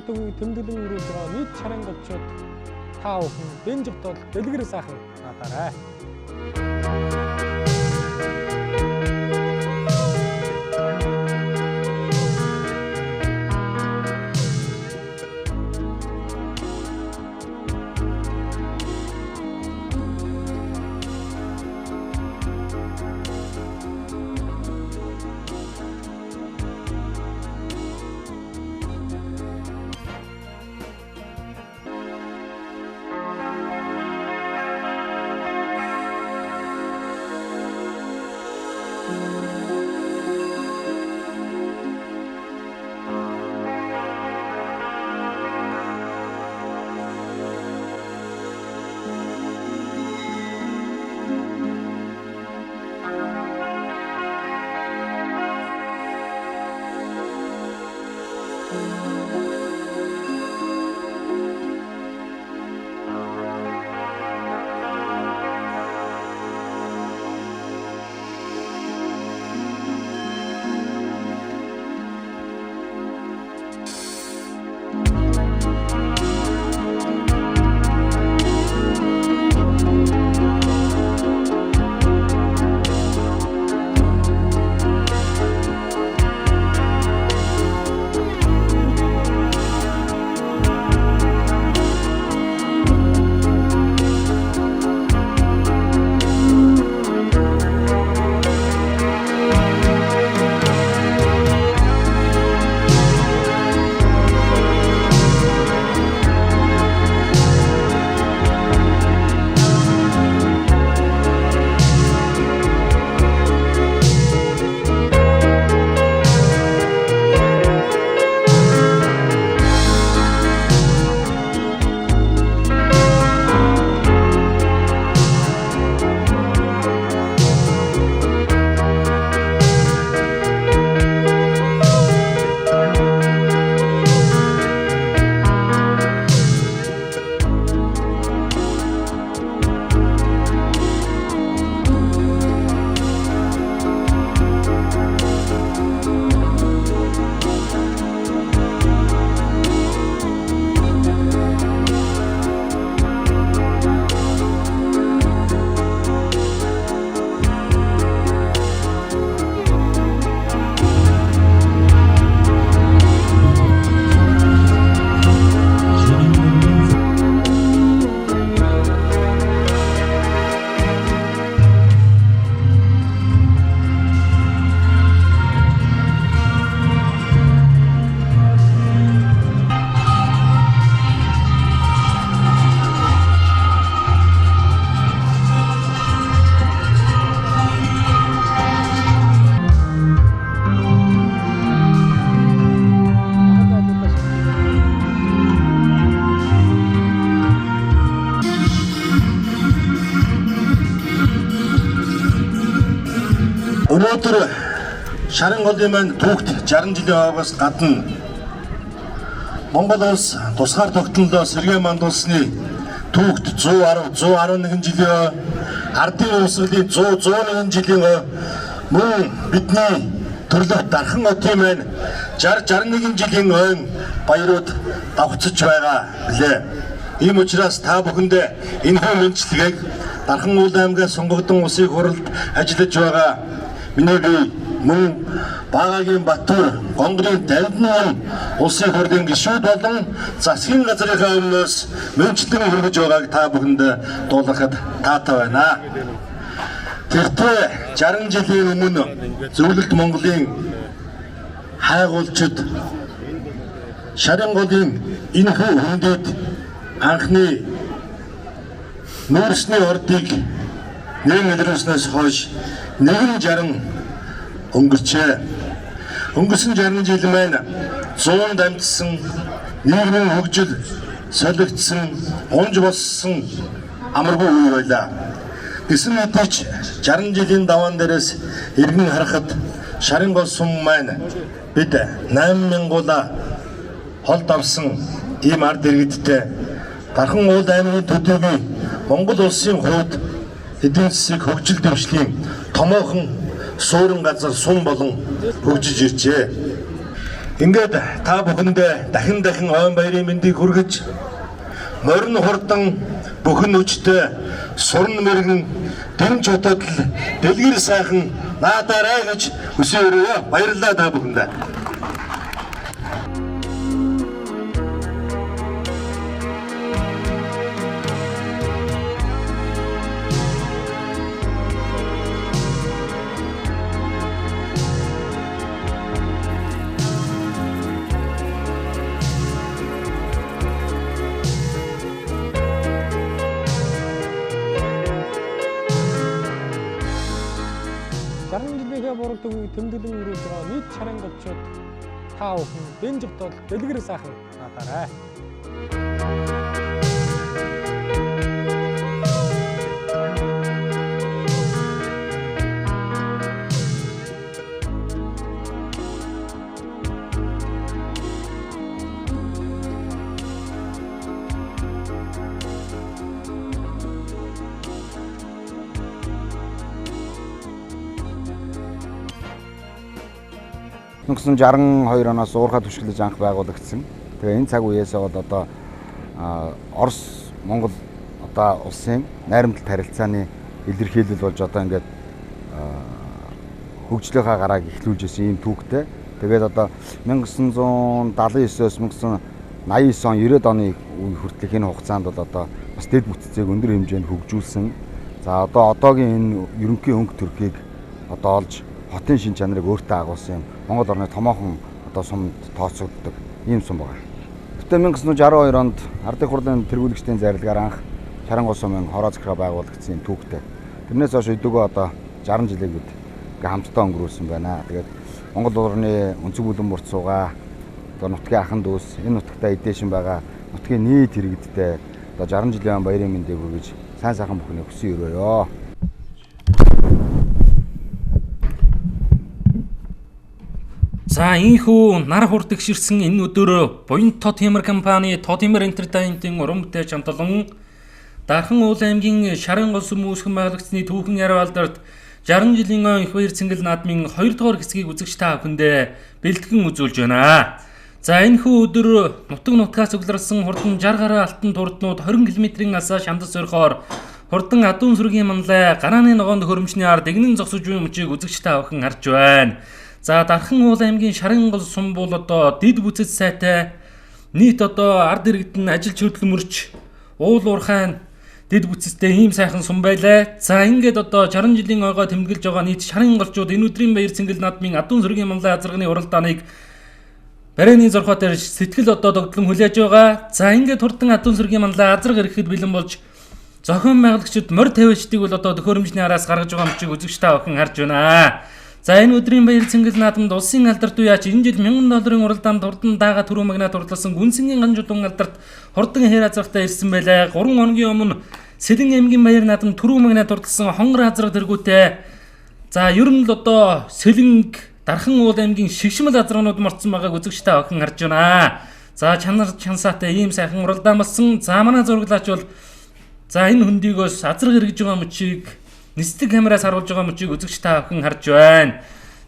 Монгол төвийг тэмдэглэн өрүүлж байгаа нийт шарын голчууд та бүхэн дэнжих тул дэлгэр сайхан наадаарай. Өнөөдөр Шарын голын маань түүхт 60 жилийн ойгоос гадна Монгол улс тусгаар тогтнолоо сэргээ мандуулсны түүхт 110 111 жилийн ой, ардын уусгалын 100 101 жилийн ой, мөн бидний төрлөх Дархан хотын маань 60 61 жилийн ойн баярууд давхцаж байгаа билээ. Ийм учраас та бүхэндээ энэхүү мэндчилгээг Дархан уул аймгаас сонгогдсон улсын хурлд ажиллаж байгаа миний бие мөн Багагийн Батүр, Гонгорын Давдны улсын хурлын гишүүд болон засгийн газрынхаа өмнөөс мөнчлэн хүргэж байгааг та бүхэнд дуулгахад таатай байна. Тэртээ 60 жилийн өмнө зөвлөлт Монголын хайгуулчид Шарын голын энэхүү хөндөд анхны нүүрсний ордыг нэн илрүүлснээс хойш 160 өнгөрчээ. Өнгөрсөн 60 жил маань 100 дамжсан, нийгмийн хөгжил солигдсон, унж боссон амаргүй үе байлаа. Гэсэн хэдий ч 60 жилийн даваан дээрээс эргэн харахад Шарын гол сум маань бид 8000-уула холд авсан ийм ард иргэдтэй Дархан уул аймгийн төдийгүй Монгол улсын хувьд эдийн засгийг хөгжил дэвшлийн томоохон суурин газар сум болон хөгжиж иржээ. Ингээд та бүхэндээ дахин дахин ойн баярын мэндийг хүргэж, морин хурдан бүхэн хүчтэй суран мэрэгэн дэмж хотод дэлгэр сайхан наадаарай гэж хүсэн өрөөе. Баярлалаа та бүхэндээ. Жилийнхээ буралд үгийг тэмдэглэн өрөөж байгаа нийт шарын голчууд та бүхэн дэнжих тул дэлгэр сайхан наадаарай. «1962 оноос уурхай түшиглэж анх байгуулагдсан. Тэгээ энэ цаг үеэсээ бол одоо Орос Монгол одоо улсын найрамдалт харилцааны илэрхийлэл болж одоо ингээд хөгжлийнхаа гарааг эхлүүлж исэн ийм түүхтэй. Тэгээд одоо 1979-оос 1989 он 90-ад оны үе хүртэлх энэ хугацаанд бол одоо бас дэд бүтцийг өндөр хэмжээнд хөгжүүлсэн. За одоо одоогийн энэ ерөнхий өнгө төрхийг одоо олж хотын шин чанарыг өөртөө агуулсан юм Монгол орны томоохон одоо сумд тооцогддог ийм сум байна. Гэтэ 1962 онд Ардын хурлын тэргүүлэгчдийн зарилгаар анх Шарангуй сумын хороо захиргаа байгуулагдсан юм түүхтэй. Тэрнээс хойш өдөөгөө одоо 60 жилийг бид ингээ хамтдаа өнгөрүүлсэн байна. Тэгээд Монгол орны өнцөг бүлэн мурцууга одоо нутгийн ахан дүүс энэ нутагтаа эдээшин байгаа нутгийн нийт иргэдтэй одоо 60 жилийн баярын мэндийг хүргэж сайн сайхан бүхнийг хүсэн өрөөё. За ийхүү нар хурд игширсэн энэ өдөр Буян Тот Хэмэр компани Тот Хэмэр Entertainment-ийн уран бүтээлч хамтлан Дархан уул аймгийн Шарын гол сүм үүсгэн байгуулагчны түүхэн яруу алдарт 60 жилийн ой их баяр цэнгэл наадмын 2 дугаар хэсгийг үзэгч та бүхэндээ бэлтгэн үзүүлж байна. За энэхүү өдөр нутаг нутгаас цугларсан хурдан 60 гаруй алтан турднууд 20 км-ийн асаа шандас сорихоор хурдан адуун сүргийн манлай гарааны ногоон төхөөрөмжний ард эгнэн зогсож буй мөчийг үзэгч та бүхэн харж байна. За Дархан уул аймгийн Шарын гол сум бол одоо дэд бүцэд сайтай нийт одоо ард иргэд нь ажил хөдөлмөрч уул уурхайн дэд бүтцтэй ийм сайхан сум байлаа. За ингээд одоо 60 жилийн ойгоо тэмдэглэж байгаа нийт шарын голчууд энэ өдрийн баяр цэнгэл наадмын адуун сүргийн манлай азарганы уралдааныг барайны зорхоо дээр сэтгэл одоо догдлон хүлээж байгаа. За ингээд хурдан адуун сүргийн манлай азарга ирэхэд бэлэн болж зохион байгуулагчид морь тавиачдыг бол одоо төхөөрөмжний араас гаргаж байгаа мөчийг үзэгч та бүхэн харж байна. За энэ өдрийн баяр цэнгэл наадамд улсын алдарт үеач энэ жил $1000 уралдаанд хурдан даага түрүү магнат хурласан гүнсэнгийн ганжуулан алдарт хурдан хээр азрахтай ирсэн байлаа. 3 хоногийн өмнө Сэлэн аймгийн баяр наадамд түрүү магнат хурласан хонгор азрах тэргүүтэй. За ер нь л одоо Сэлэнг Дархан уул аймгийн шигшмэл азрагнууд морцсон байгааг үзэгч та бүхэн харж байна. За чанар чансаатай ийм сайхан уралдаан болсон. За манай зураглаач бол за энэ хөндийгөөс азраг эргэж байгаа мөчийг нисдэг камераас харуулж байгаа мөчийг үзэгч та бүхэн харж байна.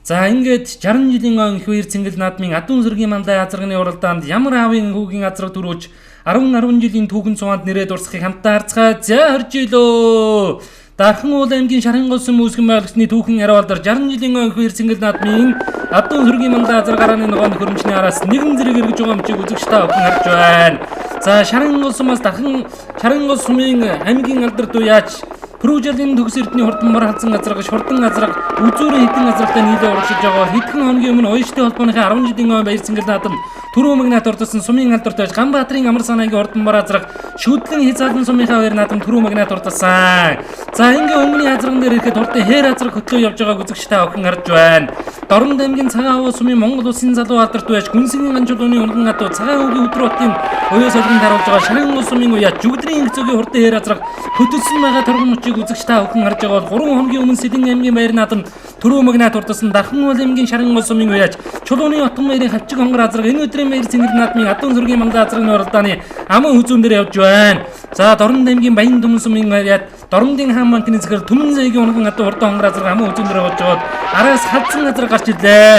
За ингээд 60 жилийн ой их баяр цэнгэл наадмын адуун сүргийн манлай азарганы уралдаанд ямар аавын хүүгийн азраг төрөөж 10 10 жилийн түүхэн цуваанд нэрээ дурсахыг хамтдаа харцгаая. За хорж илөө. Дархан уул аймгийн Шарын гол сүм үүсгэн байгуулагчны түүхэн яруу алдар 60 жилийн ой их баяр цэнгэл наадмын адуун сүргийн манлай азар гарааны ногоон хөрөмжний араас нэгэн зэрэг эргэж байгаа мөчийг үзэгч та бүхэн харж байна. За Шарын гол сумаас Дархан Шарын гол сумын аймгийн алдар дуу яаж Пүрүжалийн төгс эрдний хурдан мор халзан азраг, шурдан азраг, үзүүрэн хитэн азрагтай нийлээ урагшиж байгаа. Хэдхэн хоногийн өмнө уянчтай холбооныхаа 10 жилийн ой баяр цэнгэл наадам түрүү магнат ордсон сумын алдарт байж Ганбаатарын амар санаагийн хурдан мор азраг, шүдлэн хязаалан сумынхаа баяр наадам түрүү магнат ордсон. За ингээ өмнөний азраган дээр ирэхэд хурдан хээр азраг хөтлөө явж байгааг үзэгч та бүхэн харж байна. Дорн аймгийн Цагаан овоо сумын Монгол улсын залуу алдарт байж Гүнсэнгийн ганжуулууны унган адуу Цагаан өвгийн өдөр хотын оюу солгон таруулж байгаа Шарын гол сумын уяа Жүгдрийн инх зөгийн хурдан хээр азраг хөтөлсөн байгаа торгон мөчийг үзэгч та бүхэн харж байгаа бол 3 хоногийн өмнө Сэлэн аймгийн баяр наадам түрүү магнат урдсан Дархан уул аймгийн Шарын гол сумын уяач Чулууны отгон баярын хавчиг хонгор азраг энэ өдрийн баяр цэнгэл наадмын адуун сүргийн мандаа азрагны уралдааны аман хүзүүн дээр явж байна. За Дорн аймгийн Баян түмэн сумын уяад Дорнодын хаан банкны зэхэр Түмэн зээгийн унган адуу хурдан хонгор азраг аман хүзүүн дээр явж байгаад араас хадсан азраг гарч ирлээ.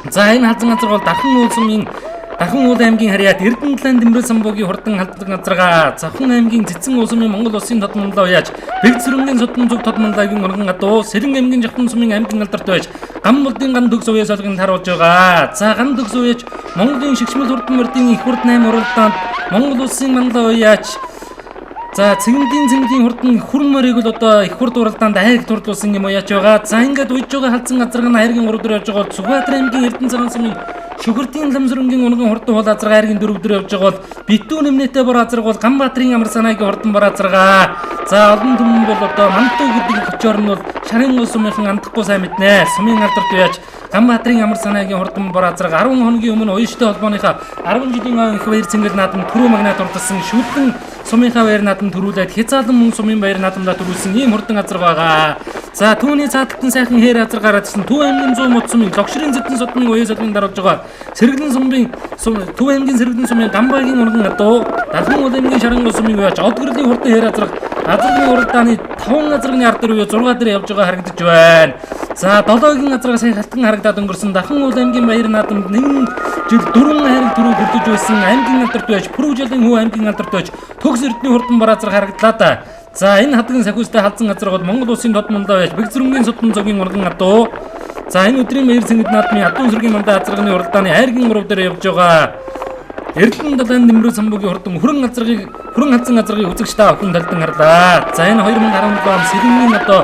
За энэ халзан газар бол Дархан уул сумын Дархан уул аймгийн харьяат Эрдэнэ Дэмрэл самбуугийн хурдан халзан газарга Завхан аймгийн Цэцэн уул сумын Монгол улсын тод манлаа уяаж Бэгд сүрэнгийн содон зүг тод манлагийн урган адуу Сэрэн аймгийн Жавхан сумын аймгийн алдарт байж Гам булдын ган төгс уяа солгон таруулж байгаа. За ган төгс уяаж Монголын шигшмэл хурдан мордын их хурд 8 уралдаанд Монгол улсын манлаа уяач за цэнгэнгийн хурдан хүрэн морийг бол одоо их хурд уралдаанд айраг турлуулсан юм уяач байгаа. За ингээд уйж байгаа халзан газарга нь айргийн 3 дээр явж байгаа бол Сүхбаатар аймгийн Эрдэнэ цагаан сумын Шүхэртийн ламсрынгийн унган хурдан хул азарга айргийн 4 дээр явж байгаа бол Битүү нэмнэтэй бор азарга бол Ганбаатарын амар санаагийн хурдан бор азарга. За олон түмэн бол одоо Манту гэдэг хочоор нь бол Шарын уул сумынхан андахгүй сайн мэднэ. Сумын алдарт уяач Ганбаатарын амар санаагийн хурдан бор азарга 10 хоногийн өмнө уяжтай холбооныхаа 10 жилийн их баяр цэнгэл наадам түрүү магнат урдсан шүлтэн сумынхаа баяр наадам төрүүлээд хязаалан мөн сумын баяр наадамдаа төрүүлсэн ийм хурдан азарга байгаа. За түүний цааталтан сайхан хээр азар гараад ирсэн Төв аймгийн 100 мод сумын Логшрын зэдэн содмын уяа солгон даруулж байгаа Сэргэлэн сумын Төв аймгийн Сэргэлэн сумын Гамбагийн урган адуу Далган уул аймгийн Шарангуй сумын уяач Од гэрлийн хурдан хээр азарга азаргын уралдааны 5 азарганы ард дээр үе 6 дээр явж байгаа харагдаж байна. За 7-гийн азарга сайн халтан харагдаад өнгөрсөн Дархан уул аймгийн баяр наадамд 1 жил 4 хайрыг түрүү хүртэж байсан аймгийн алдарт байж Пүрвжалийн хүү аймгийн алдарт байж Төгс Эрдэнэ хурдан бар азарга харагдлаа да. За энэ хадган сахиустай халзан газар бол Монгол улсын тод мандаа байж Бэгзэрэнгийн содон зогийн урган адуу. За энэ өдрийн баяр цэнгэл наадмын адуу сүргийн мандаа азарганы уралдааны айргийн 3 дээр явж байгаа. Эрдэнэ далайн Нэмрүү самбуугийн хурдан хүрэн азаргыг хүрэн халзан азаргыг үзэгч та бүхэн талдан харлаа. За энэ 2017 он Сэлэнгийн одоо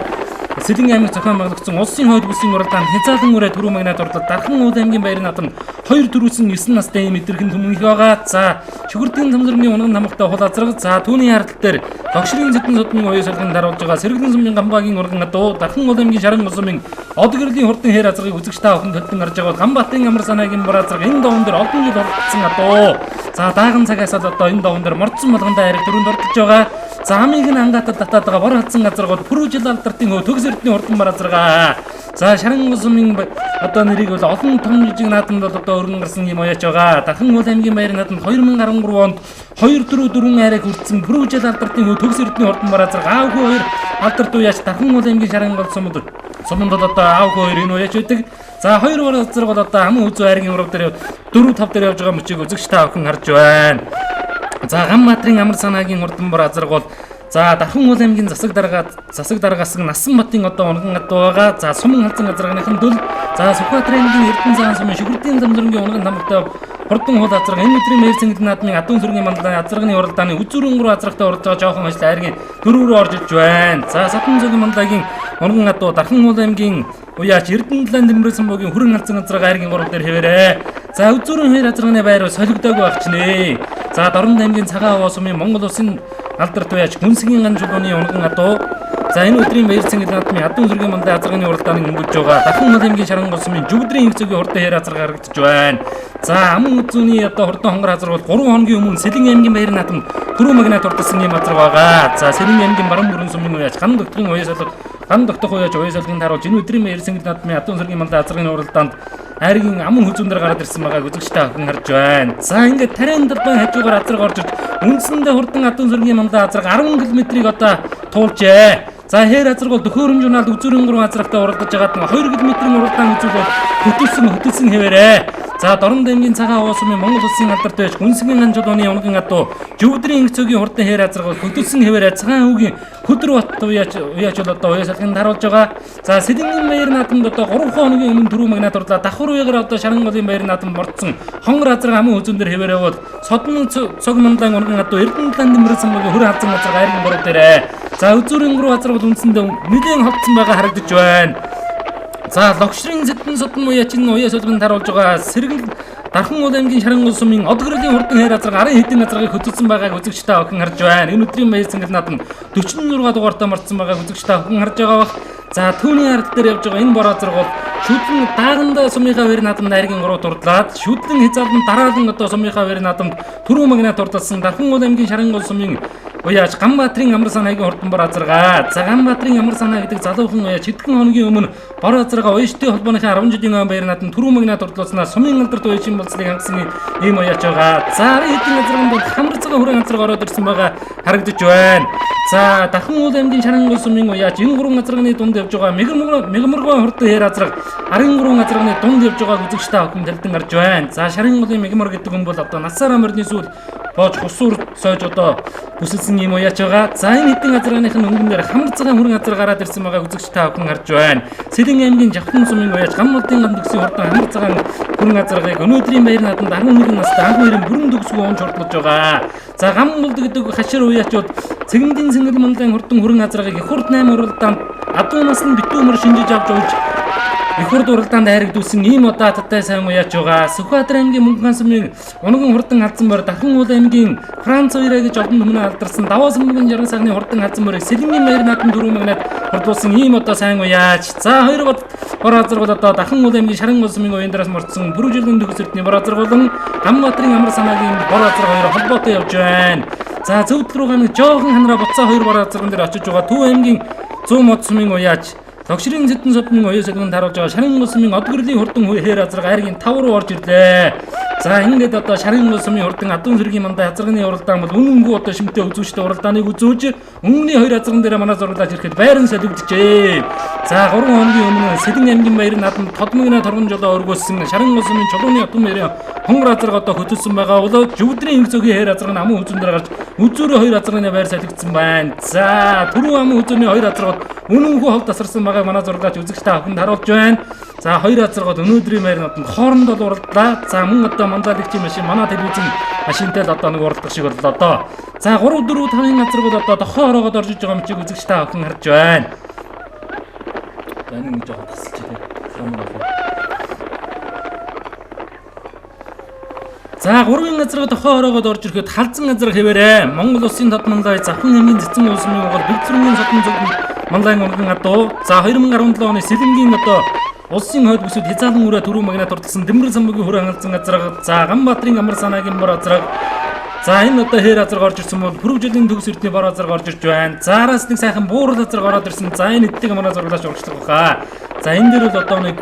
Сэлэн аймаг зохион байгуулагдсан улсын хойд бүсийн уралдаанд хязаалан үрээ түрүү магнат уралдаад Дархан уул аймгийн баяр наадам 2 дөрвсөн 9 настай ийм эдэрхэн түмэн их байгаа. За Шүгэрдийн тамзармын унган тамгатай хул азраг. За түүний хардтал дээр Логшрын зэдэн содмын оюу солгон даруулж байгаа Сэргэлэн сумын Гамбагийн урган адуу Дархан уул аймгийн Шаран сумын Од гэрлийн хурдан хээр азрагыг үзэгч та бүхэн төлдөн харж байгаа бол Ганбаатын амар санаагийн бор азраг энэ довон дээр олон жил оролцсон адуу. За дааган цагаас л одоо энэ довон дээр мордсон болгондоо айраг дөрөнд оролцож байгаа. За амийг нь ангаатад татаад байгаа бор хатсан газар бол Пүрвжил алдартын хөө Төгс Эрдэнэ хурдан бар азарга. За Шаран сумын одоо нэрийг бол олон том жижиг наадамд бол одоо өргөн гарсан юм уяач байгаа. Дархан уул аймгийн баяр наадамд 2013 онд 2 4 4 айраг хүртсэн Пүрвжил алдартын хөө Төгс Эрдэнэ хурдан бар азарга аав хүү хоёр алдарт уяач Дархан уул аймгийн Шаран гол сумд суманд бол одоо аав хүү хоёр энэ уяач байдаг. За хоёр бор азарга бол одоо аман үзүү айргийн 3 дээр 4 5 дээр явж байгаа мөчийг үзэгч та бүхэн харж байна. За Ганбаатарын амар санаагийн хурдан бор азарга бол за Дархан уул аймгийн засаг дараагаас Насан батын одоо унган адуу байгаа. За суман халзан азарганыхан дөл. За Сүхбаатар аймгийн Эрдэнэ цагаан сумын Шүгэрдийн замзрынгийн унган тамгатай хурдан хул азарга энэ өдрийн баяр цэнгэл наадмын адуун сүргийн мандлын азарганы уралдааны үзүүрэн 3 азаргатай уралдаж байгаа жоохон ажил айргийн 4 рүү орж ирж байна. За Сатан зүгийн мандагийн унган адуу Дархан уул аймгийн уяач Эрдэнэ далайн Дэмрэл самбуугийн хүрэн халзан азарга айргийн 3 дээр хэвээрээ. За үзүүрэн хоёр азарганы байр солигдоогүй байх ч нэ. За Дорнод аймгийн Цагаан овоо сумын Монгол улсын алдарт уяач Гүнсгийн ган чулууны унган адуу. За энэ өдрийн баяр цэнгэл наадмын адуун сүргийн мандаа азарганы уралдааныг өнгөж байгаа. Дархан уул аймгийн Шарангуй сумын Жүгдрийн их зөгийн хурдан хээр азарга харагдаж байна. За аман үзүүний одоо хурдан хонгор азарга бол 3 хоногийн өмнө Сэлэн аймгийн баяр наадам түрүү магнат урдсан юм азарга байгаа. За Сэлэн аймгийн баруун бүрэн сумын уяач ган догтгийн уяа солго ган догтох уяач уяа солгын таруулж энэ өдрийн баяр цэнгэл наадмын адуун сүргийн мандаа азарганы уралдаанд айргийн аман хүзүүн дээр гараад ирсэн байгааг үзэгч та бүхэн харж байна. За ингээд тарайн талбайн хажуугаар азарга орж ирж үндсэндээ хурдан адуун сүргийн мандаа азарга 10 км-ийг одоо туулжээ. За хээр азарга бол төхөөрөмж унаалд үзүүрэн 3 азаргатай уралдаж байгаад 2 км-ийн уралдаан үзүүл хөтөлсөн хэвээрээ. За Дорнод аймгийн Цагаан овоо сумын Монгол улсын алдарт байж Гүнсгийн ган чулууны унган адуу Жүгдрийн инх цөгийн хурдан хээр азарга бол хөтөлсөн хэвээрээ Цагаан хүүгийн хөдөр бат уяач бол одоо уяа салганд харуулж байгаа. За Сэлэнгийн баяр наадамд одоо 3 хоногийн өмнө түрүү магнат урлаа. Давхар үегээр одоо Шарангуйлын баяр наадам мордсон хонгор азарга аман хүзүүн дээр хэвээрээ бол содон цог мандлан унган адуу Эрдэнэ далайн Дэмрэл самбуугийн хөрөн халзан азарга айргийн 3 дээрээ. За үзүүрийн 3 азарга бол үндсэндээ нэлээн холдсон байгаа харагдаж байна. За Логшрын зэдэн содон уяач энэ уяа солгонд харуулж байгаа Сэргэл Дархан уул аймгийн Шарангуй сумын Од гэрлийн хурдан хээр азарга арын хэдэн азаргыг хөтөлсөн байгааг үзэгч та бүхэн харж байна. Энэ өдрийн баяр цэнгэл наадам 46 дугаартай мордсон байгааг үзэгч та бүхэн харж байгаа бах. За түүний ард дээр явж байгаа энэ бор азарга бол шүдлэн дааганда сумынхаа баяр наадамд айргийн 3 дурдлаад шүдлэн хязаалан дараалан одоо сумынхаа баяр наадамд түрүү магнат урдалсан Дархан уул аймгийн Шарангуй сумын уяач Ганбаатарын амар санаагийн хурдан бор азарга. За Ганбаатарын амар санаа гэдэг залуухан уяач хэдхэн хоногийн өмнө бор азарга уяжтай холбооныхаа 10 жилийн өн баяр наадам түрүү магнат урдлуулснаа сумын алдарт уяжийн болцлыг хангасан ийм уяач байгаа. За арын хэдэн азарганд бол хамар цагаан хүрэн азарга ороод ирсэн байгаа харагдаж байна. За Дархан уул аймгийн Шарангол сумын уяач энэ гурван азарганы дунд явж байгаа Мегмөргөн хурдан хээр азраг 13 азарганы дунд явж байгааг үзэгч та бүхэн талдан гарч байна. За Шаранголын Мегмөр гэдэг хүн бол одоо насаараа морины сүүл боож хусуур сойж одоо бүсэлсэн юм уяач байгаа. За энэ хэдэн азарганых нь өнгөн дээр хамар цагаан хүрэн азар гараад ирсэн байгааг үзэгч та бүхэн харж байна. Сэлэн аймгийн Жавхлан сумын уяач Гам модын гам төгсийн хурдан хамар цагаан хүрэн азаргыг өнөөдрийн баяр наадамд 11 настай анх хоёрын бүрэн төгсгөө унж хурдлаж байгаа. За Гам мод гэдэг хашир уяачууд Цэгмдийн сэнгэл манлайн хурдан хүрэн азаргыг их хурд 8 уралдаанд адуунаас нь битүү мөр шинжиж авч уйж их хурд уралдаанд хайрагдуулсан ийм одоо таттай сайн уяач байгаа. Сүхбаатар аймгийн Мөнгөн сумын Унган хурдан алдсан бор Дархан уул аймгийн Франц хоёроо гэж олон түмнээ алдарсан Даваа сумгийн 60 сагны хурдан алдсан борыг Сэлэнгийн баяр наадам 4 магнаад хурдуулсан ийм одоо сайн уяач. За хоёр бод бор азар бол одоо Дархан уул аймгийн Шарангол сумын уян дээрээс морцсон Бүрүүжилгэн төгс эрдний бор азар болон Гамбатрын амар санаагийн бор азар хоёр холбоотой явж байна. За зөвдөл рүүгээ нэг жоохон ханараа буцаа хоёр бор азарган дээр очиж байгаа Төв аймгийн 100 мод сумын уяач Логшрын зэдэн содны оюу солигон таруулж байгаа Шарангол сумын Одгөрлийн хурдан хээр азарга айргийн 5 руу орж ирлээ. За ингээд одоо Шарангол сумын хурдан адуун сэргийн мандаа азарганы уралдаан бол үнэнгүй одоо шимтэй үзүүштэй уралдааныг үзүүж өмнөний хоёр азарган дээр манай зураглаж ирэхэд байран солигджээ. За 3 хоногийн өмнө Сэлэн аймгийн баярын наадамд Тодмогны торгон жолоо өргөөсөн Шарангол сумын чулууны отон мэрийн хонгор азарга одоо хөтөлсөн байгаа бол Жүвдрийн инх зөгийн хээр азарга нь амун хүзүүн дээр гарч үзүүрээ хоёр азарганы байр солигдсон байна. За түрүү амун хүзүүний хоёр азаргад үнэнгүй хол тасарсан байгааг манай зураглаач үзэгч та бүхэнд харуулж байна. За хоёр азаргад өнөөдрийн байр наадамд хоорондоо уралдлаа. За мөн одоо манлайлагчийн машин манай телевизийн машинтай л одоо нэг уралдах шиг боллоо доо. За 3 4 5-ын азаргад одоо дохоо ороогод орж иж байгаа мчиг үзэгч та бүхэн харж байна. За энэ нэг жоохон тасалж тий. Камер болов. За 3-ын азаргад дохоо ороогод орж ирэхэд халзан азарга хэвээрээ. Монгол улсын тод манлай Завхан аймгийн Цэцэн улсын угал Бэгцрэнгийн содон зүгт манлайн унган адуу. За 2017 оны Сэлэнгийн одоо улсын хойд бүсэд хязаалан үрээ түрүү магнат урдсан Дэмбэр самбагийн хүрэн халзан азарга. За Ганбаатрын амар санаагийн бор азарга. За энэ одоо хээр азарга орж ирсэн бол Пүрвжилийн төгс эрдний бор азарга орж ирж байна. За араас нэг сайхан буурал азарга ороод ирсэн. За энэ эддэг манай зураглаач урагшлах баха. За энэ дээр бол одоо нэг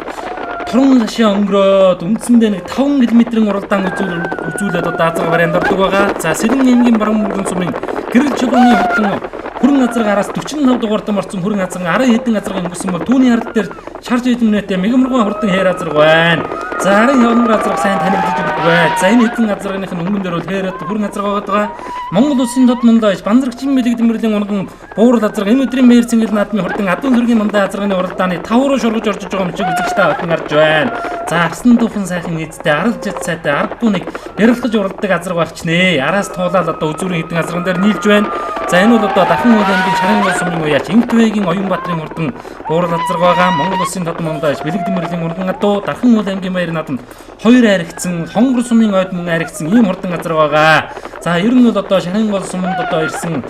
туран хашаа өнгөрөөд үндсэндээ нэг 5 км-ийн уралдаан үзүүлээд одоо азарга вариант ордог байгаа. За Сэлэн аймгийн Баруун мөргөн сумын гэрэл чулууны хурдан хүрэн азарга араас 45 дугаартан орсон хүрэн азарга 10 хэдэн азарга өнгөрсөн бол түүний ард дээр шарж эдэмнэтэй мегмөргөн хурдан хээр азарга байна. За арын хавнар азарга сайн танигдаж өгдөг бай. За энэ хэдэн азарганых нь өмнө дээр бол хээр хүрэн азарга байгаа. Монгол улсын тод мунлаа Банзрагчийн бэлэг дэмрэлийн унган буурал азарга энэ өдрийн мэр цэнгэл наадмын хурдан адуун сүргийн мандаа азарганы уралдааны 5 руу шургаж орж байгаа юм чиг үзэгч та бүхэн харж байна. За арсан дуухан сайхан эзтэй арал жид сайтай аргагүй нэг бэрэлхэж уралдаг азарга багчнэ. Араас туулаад одоо үзүүрийн хэдэн азарган дээр нийлж байна. За энэ бол одоо Дархан уул аймгийн Шарангол сумын уяач Интвэгийн Оюунбаатарын хурдан буурал азарга байгаа. Монгол улсын тод мунлаа бэлэг дэмрэлийн урган адуу Дархан уул аймгийн баяр наадамд хоёр айрагдсан Хонгор сумын ойд мөн айрагдсан ийм хурдан азарга байгаа. За ер нь бол одоо Шарангол суманд одоо ирсэн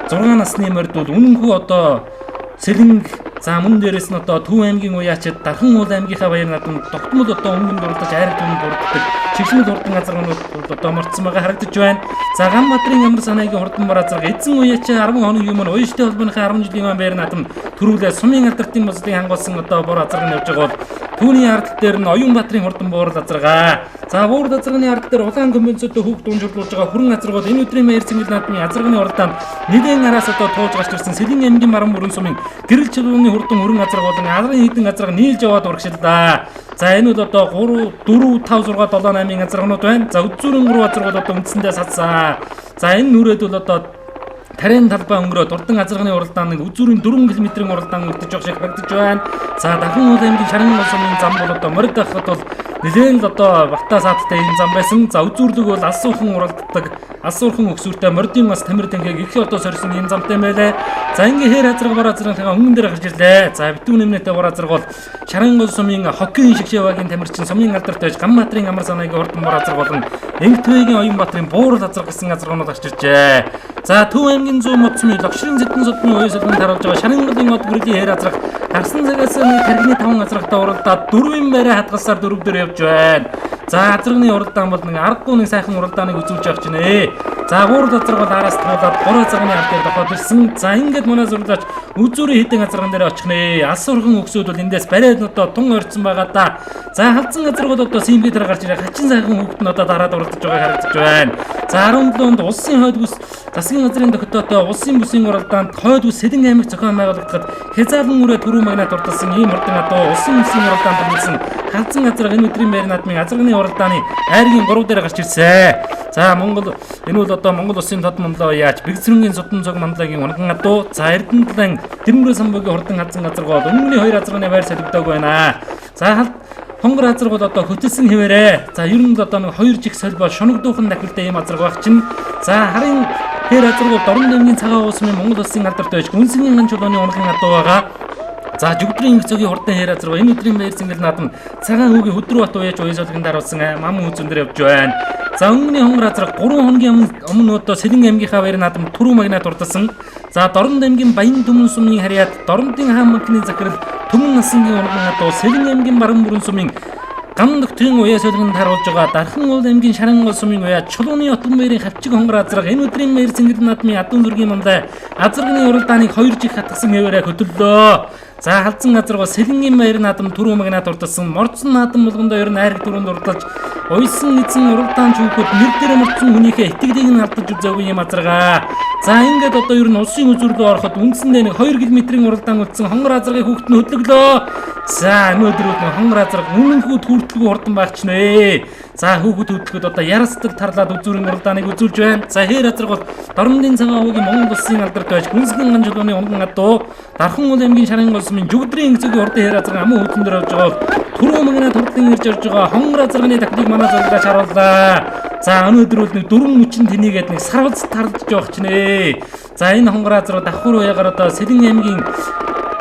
6 насны морд бол үнэнхүү одоо Сэлэнг за мөн дээрээс нь одоо Төв аймгийн уяачид Дархан уул аймгийнхаа баяр наадамд тогтмол одоо өнгөнд дурдаж айраг түмэнд дурддаг чигшмэл хурдан азарганууд одоо морцсон байгаа харагдаж байна. За Ганбаатрын амар санаагийн хурдан бор азарга эзэн уяачаа 10 хоногийн өмнө уяштай холбооныхаа 10 жилийн баяр наадам төрүүлээ сумын алдартын бослын хангуулсан одоо бор азарга нь явж байгаа бол түүний ард дээр нь Оюунбаатрын хурдан буурал азарга. За буурал азарганы ард дээр улаан компенсатортой хүүхд унжирлуулж байгаа хүрэн азарга бол энэ өдрийн маяр цэнгэл наадмын азарганы уралдаанд нэлээд араас одоо туулж гарч ирсэн Сэлэн аймгийн Баруун бүрэн сумын гэрэл чулууны хурдан хүрэн азарга болон азрын хэдэн азарга нийлж яваад урагшилдаа. За энэ бол одоо 3 4 5 6 7 8-ын азарганууд байна. За үзүүрэн 3 азарга бол одоо үндсэндээ садсан. За энэ нүрээд бол одоо Тарийн талбай өнгөрөөд урдан азарганы уралдаан нэг үзүүрийн 4 км-ийн уралдаан үлдэж байгаа шиг харагдаж байна. За Дархан уул аймгийн Шарангол сумын зам бол одоо морид авахд бол нэлээд л одоо бата саадтай ийм зам байсан. За үзүүрлэг бол алсуурхан уралддаг, алсуурхан өксүүртэй мордын бас тамир танхиг их одоо сорьсон ийм замтай байлаа. За ингээ хээр азарга бор азаргийнхаа өнгөн дээр гарч ирлээ. За битүүн нэмнэтэй бор азарга бол Шарангол сумын хоккейн шигшээвагийн тамирчин сумын алдарт байж Ганбаатрын амар санаагийн хурдан бор азарга болон Энхтвэгийн Оюунбаатрын буурал азарга гэсэн азарганууд гарч иржээ. За Төв аймгийн 100 мод сумын Логшрын зэдэн содны оюун солон таруулж байгаа Шаранголын од гэрлийн хээр азарга гарсан цагаас нэг тархины 5 азаргатай уралдаад 4-ийн байраа хадгалсаар 4 дээр явж байна. За азарганы уралдаан бол нэг аргагүй нэг сайхан уралдааныг үзүүлж явж байна. За 3 азарга бол араас туулаад 3 азарганы аль дээр дохоод ирсэн. За ингээд манай зурлаач үзүүрийн хэдэн азарган дээр очих нэ. Алс урхан өгсөд бол эндээс бариад одоо тун орцсон байгаа да. За халдсан азарга бол одоо симгээ дээр гарч ирээ. Хачин сайхан хүүхэд нь одоо дараад уралдаж байгааг харагдаж байна. За 17 онд улсын хойд бүс засгийн газрын тогтоотой улсын бүсийн уралдаанд хойд бүс Сэлэн аймаг зохион байгуулагдахад хязгаарлан үрээ түрүү магнат урдалсан ийм хурдан адуу улсын бүсийн уралдаанд тэмдэглэсэн халдсан азарга энэ өдрийн байр наадмын азарганы уралдааны айргийн 3 дээр гарч ирсэн. За Монгол энэ бол одоо Монгол улсын тод манлай яаж Бэгцрэнгийн судан цог манлайгийн унган адуу. За Эрдэнэтлэн Дэрмөрөө самбуугийн хурдан халдсан азарга бол өмнөний хоёр азарганы байр солигдоог байна. За хонгор азарга бол одоо хөтөлсөн хэвээрээ. За ер нь л одоо нэг хоёр жих соль бол шунагдуухан дахилтай ийм азарга байх чинь. За харын тэр азарга бол Дорн аймгийн цагаан уусмын Монгол улсын алдарт байж Гүнсгийн ган чулууны унган адуу байгаа. За жүгдрийн инх цогийн хурдан хэр азарга энэ өдрийн баяр зингэл наадам цагаан хүүгийн хөдрөө бат уяаж уяа солигон даруулсан мам үзэн дээр явж байна. За өнгөний хонгор азарга 3 хоногийн өмнө одоо Сэлэн аймгийнхаа баяр наадам түрүү магнат урдалсан. За Дорнод аймгийн Баян түмэн сумын харьяат Дорнодын хаан банкны захирал Түмэн насангийн унган адуу Сэлэн аймгийн Баруун бүрэн сумын гам нөхдийн уяа солигонд харуулж байгаа Дархан уул аймгийн Шаран гол сумын уяа Чулууны Отгон баярын хавчиг хонгор азарга энэ өдрийн баяр зингэл наадмын адуу зүргийн мандай азарганы уралдааныг хоёр жиг хатгсан хэвээрээ хөтөллөө. За халдсан газар бол Сэлэнгийн баяр наадам түрүү магнат урдалсан мордсон наадам болгондоо ер нь айраг түрүүнд урдалж уйсан эзэн уралдаан чүүхүүд нэр дээр мордсон хүнийхээ итгэлийг нь алдаж үзээгүй юм азарга. За ингээд одоо ер нь улсын үзүүр рүү ороход үндсэндээ нэг 2 км-ийн уралдаан үлдсэн хонгор азаргын хүүхэд нь хөдлөглөө. За өнөөдөр бол хонгор азарга үнэнхүүд хүртэлгүй хурдан байх ч нэ. За хүүхэд хөдлөхөд одоо ярсдаг тарлаад үзүүрийн уралдааныг үзүүлж байна. За хээр азарга бол Дорнодын цагаан уугийн Монгол улсын алдарт байж Гүнсгэн ган чулууны унган адуу Дархан уул аймгийн Шарын гол сумын жүгдрийн инх цогийн хурдан хээр азарга аман хөлтөн дээр явж байгаа бол түрүү магнат хурдан ирж орж байгаа хонгор азарганы тактик манай зурлаач харууллаа. За өнөөдөр бол нэг дөрвөн мөчин тэнийгээд нэг сарвалц тарлаж явах ч нэ. За энэ хонгор азарга давхар уяагаар одоо Сэлэн аймгийн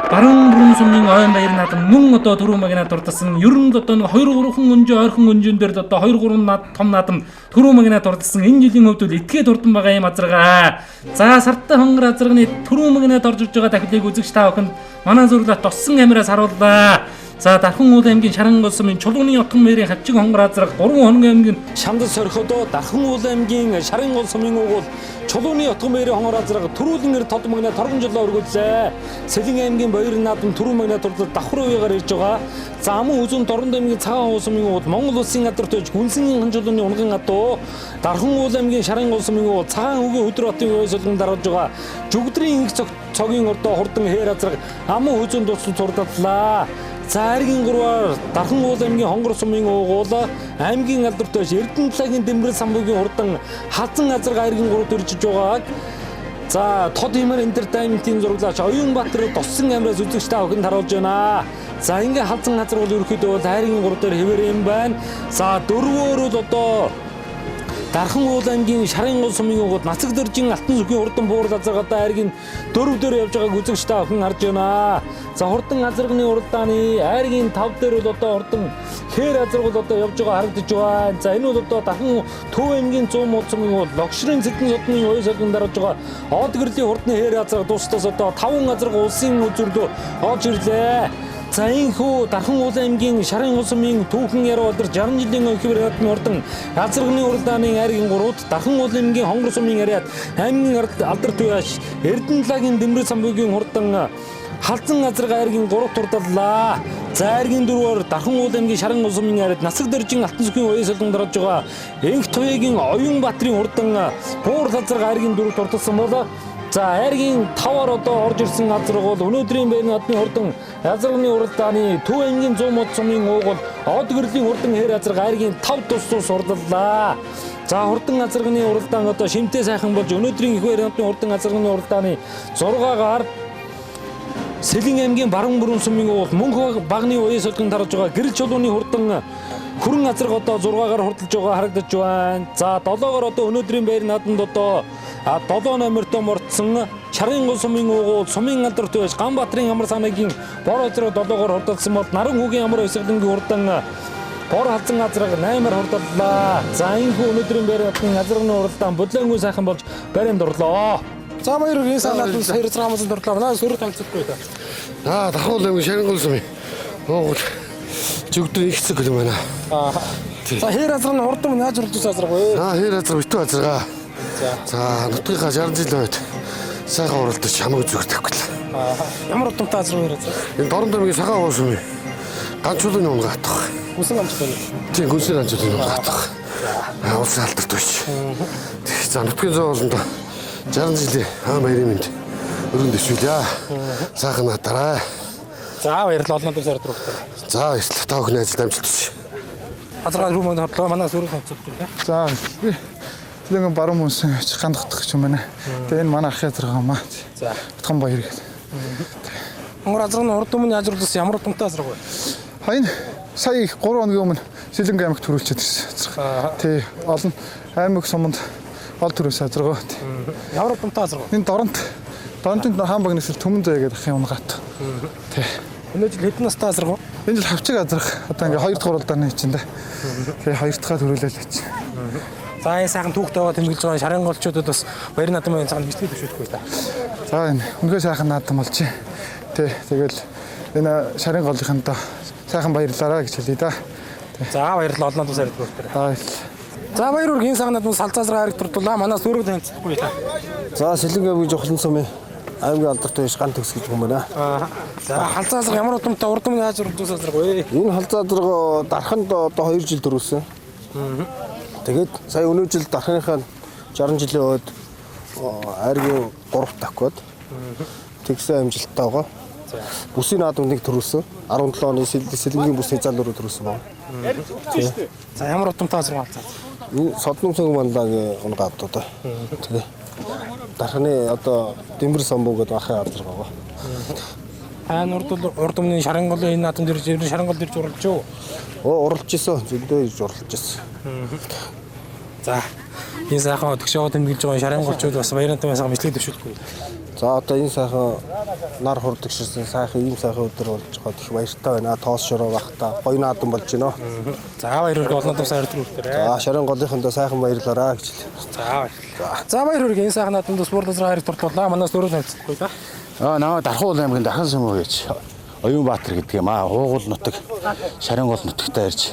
Баруун бүрэн сумын ойн баяр наадам мөн одоо түрүү магнат урдалсан. Ер нь одоо нэг 2 3хан өнжөө ойрхон өнжөн дээр л одоо 2 3 над том наадам түрүү магнат урдалсан. Энэ жилийн хувьд бол этгээд хурдан байгаа юм азарга. За сарттай хонгор азарганы түрүү магнат орж ирж байгаа дахилыг үзэгч та бүхэнд манай зурлалт тоссон камераас харууллаа. За Дархан уул аймгийн Шаран гол сумын Чулууны Отгон баярын хавчиг хонгор азарга 3 хоногийн аймгийн Шамдал сорхидоо Дархан уул аймгийн Шарын гол сумын угуул Чулууны Отгон баярын хонгор азарга түрүүлэн эр тод магнат торгон жолоо өргүүллээ. Сэлэн аймгийн баяр наадам түрүү магнат урдал давхар уягаар ирж байгаа. За аман үзүн Дорнод аймгийн цагаан уул сумын угуул Монгол улсын алдарт байж Гүнсэнгийн хан чулууны унган адуу Дархан уул аймгийн Шарын гол сумын угуул цагаан хүүгийн өдөр батын уяа солигон даруулж байгаа. Жүгдрийн инх цогийн ордоо хурдан хээр азарга аман үзүн дуссан сурдаллаа. За айргийн 3-аар Дархан уул аймгийн Хонгор сумын уугуул аймгийн алдарт байж Эрдэнэтлагийн Дэмбэрэл самбуугийн хурдан халзан азарга айргийн 3-д ирж байгааг за тод хэмээр энтертейментийн зураглаач Оюунбаатар тоссон амраас үзэгч та бүхэнд харуулж байна. За ингээ халзан азарга бол ерөөхдөө бол айргийн 3 дээр хэвээр юм байна. За дөрвөөр бол одоо Дархан уул аймгийн Шарын гол сумын уугуул Нацаг дөржин Алтан сүхийн хурдан буурал азарга одоо айргийн 4 дээр явж байгааг үзэгч та бүхэн харж байна. За хурдан азарганы уралдааны айргийн 5 дээр бол одоо хурдан хээр азарга бол одоо явж байгаа харагдаж байна. За энэ бол одоо Дархан Төв аймгийн 100 мод сумын уул Логшрын Цэдэн содны уяа солигон дарж байгаа од гэрлийн хурдны хээр азарга дуустаас одоо 5 азарга улсын үзүүр рүү орж ирлээ. За энэхүү Дархан уул аймгийн Шарын гол сумын түүхэн яруу алдар 60 жилийн өнхибэр наадмын хурдан азарганы уралдааны айргийн 3-д Дархан уул аймгийн Хонгор сумын яриад аймгийн алдарт уяаш Эрдэнэтлагийн Дэмбэрэл самбуугийн хурдан халзан азарга айргийн 3-т урдаллаа. За айргийн 4-ээр Дархан уул аймгийн Шарын гол сумын яриад Нацаг дөржин Алтан сүхийн уяа солон дарж байгаа Энх туяагийн Оюунбаатарын хурдан буурал азарга айргийн 4-т урдалсан бол за айргийн 5-аар одоо орж ирсэн азарга бол өнөөдрийн байрны наадмын хурдан азарганы уралдааны Төв аймгийн 100 мод сумын уугуул од гэрлийн хурдан хээр азарга айргийн 5 тус урдаллаа. За хурдан азарганы уралдаан одоо шимтэй сайхан болж өнөөдрийн их баяр наадмын хурдан азарганы уралдааны 6-гаар Сэлэн аймгийн Баруун бүрэн сумын уугуул мөнх багны уяа солигон тарж байгаа гэрэл чулууны хурдан хүрэн азарга одоо 6-гаар хурдалж байгаа харагдаж байна. За 7-оор одоо өнөөдрийн байр наадамд одоо 7 номертой мордсон Шарын гол сумын уугуул сумын алдарт байж Ганбаатарын амар санаагийн бор азарга 7-оор хурдалсан бол Наран хүүгийн амар өсгөлөнгийн хурдан бор халзан азарга 8-аар хурдаллаа. За энэхүү өнөөдрийн байр наадмын азарганы уралдаан бүлээнгүй сайхан болж баримт орлоо. За баяр энэ санаанд хоёр зургаан дурлаа. Манай сөрөг танилцуулахгүй та. Аа Дархан уул аймгийн Шарын гол сумын уугуул жүгдрийн их цэг юм байна. За хээр азарга нь хурдан яаж уралдсан азарга вэ? Аа хээр азарга битүү азарга. За нутгийнхаа 60 жилийн үед сайхан уралдаж хамаг зүг тавьглаа. Ямар удамтай азраг яриа. Энэ Дорнод аймгийн Сагаан уус юм. Ганчуулын унгаа атах. Хүсэн амжилт байна. Тийм гүнсний ганчуулын унгаа атах. Улсын алдарт биш. За нутгийн зоо болонд 60 жилийн хаан баярын мэнд өргөн дэвшүүлье. Сайхан надараа. За баярлалаа. Олон удам сард руу. За баярлалаа. Та бүхний ажилд амжилт хүсье. Азаргаа рүү мөн хотлоо. Манай сүрэг онцолтой. За Сэлэнгийн баруун мөнсөн гандах гэж юм байна. Тэгээ энэ манай ахын азарга юм аа. За. Утхан баяр гэдэг. Монгол азарга нь урд өмнө яаж урласан ямар удамтай азарга вэ? А энэ сая их 3 хоногийн өмнө Сэлэнгийн аймагт төрүүлчихэд ирсэн азарга. Тий, олон аймаг суманд ол төрөөс азарга. Ямар удамтай азарга вэ? Энэ Доронтын хаан багнаас Түмэн заяа гэдэг ахын унгаат. Тий. Энэ жил хэдэн настай азарга вэ? Энэ жил хавчиг азарга. Одоо ингээ 2 дахь уралдааны чинь дээ. Тий, 2 дахьаа төрүүлээл чинь. За энэ сайхан түүхтэй байгаа тэмдэглэж байгаа шарын голчуудад бас баяр наадмын цагаан бичлэг төвшүүлэхгүй та. За энэ үнэхээр сайхан наадам болж. Тий, тэгэл энэ шарын голынхондоо сайхан баярлалаа гэж хэлье да. За баярлалаа. Олон удам сард бүртэр. За баярлалаа. За баяр хүргэе. Энэ сайхан наадмын салцаасраа хайр дурдулаа. Манай сүрэг танилцахгүй та. За Сэлэнгийн аймгийн Жухлан сумын аймгийн алдартай биш ган төгс гэж хүн байна. За халзаасраг ямар удамтай урд өмнө яаж урдсан азарга вэ? Энэ халзаазраг дарханд одоо 2 жил төрүүлсэн. Тэгээд сая өнөө жил дархныхаа 60 жилийн үед айргийн 3 давхад тэгсэн амжилттай байгаа. Бүсийн наадам нэг төрүүлсэн. 17 оны Сэлэнгийн бүс хязгаарлал руу төрүүлсэн байна. За ямар удамтай азарга халзаа? Энэ содном цог мандагийн унгаад одоо. Тэгээ дархны одоо Дэмбэр самбуу гэдэг ахын азарга байгаа. Та урд өмнө шарын голын энэ наадам дээр ер нь шарын гол дээр зурлаж юу? Уралж исэн. Зөндөө ирж уралж исэн. За энэ сайхан өдгшөөгөө тэмдэглэж байгаа шарын голчууд бас баяр наадмын сайхан мэдлэг төвшүүлэхгүй. За одоо энэ сайхан нар хурдагширсан сайхан ийм сайхан өдөр болж байгаад их баяртай байна. Тоос шороо багтаа гоё наадам болж байна. За баяр хүргэе. Олон удам сард руу хүртээрэй. За шарын голынхондоо сайхан баярлалаа гэж хэлье. За баярлалаа. За баяр хүргэе. Энэ сайхан наадамд спорт азраа хайр дурлалаа. Манаас өөрөө танилцахгүй та. Намайг Дархуул аймгийн Дархан сумуу гэж Оюунбаатар гэдэг юм аа. Уугуул нутаг, Шарын гол нутагтаа ирж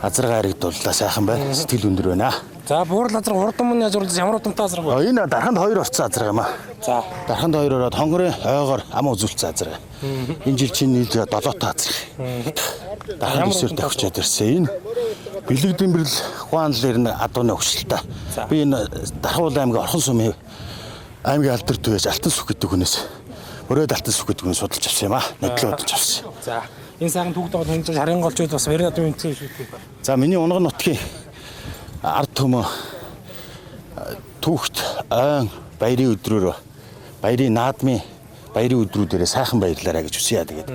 азарга харагдууллаа. Сайхан байна. Сэтгэл өндөр байна. За буурал азарга урд өмнө яаж урласан ямар удамтай азарга вэ? Энэ Дарханд 2 орцсон азарга юм аа. За Дарханд 2 ороод хонгорын ойгоор ам үзүүлсэн азарга. Энэ жил чинь нийт 7-тоо азарга. Дарханд 9-өр давхичаад ирсэн. Энэ бэлэг дэмбэрл Хуанл ер нь адууны өгчлөлтэй. Би энэ Дархуул аймгийн Орхон сумын аймгийн алдар түвэж Алтан сүх гэдэг хүнээс өрөөд Алтан сүх гэдэг хүнээс судалж авсан юм аа. Нодлоо судалж авсан. За энэ сайхан түүхтэй байгаа шарын голчууд бас баяр наадмын мэдлэг шүүтгэв. За миний унган нутгийн ард түмэн түүхт ойн баярын өдрөөр баярын наадмын баярын өдрүүдээрээ сайхан баярлаарай гэж хүсье. Тэгээд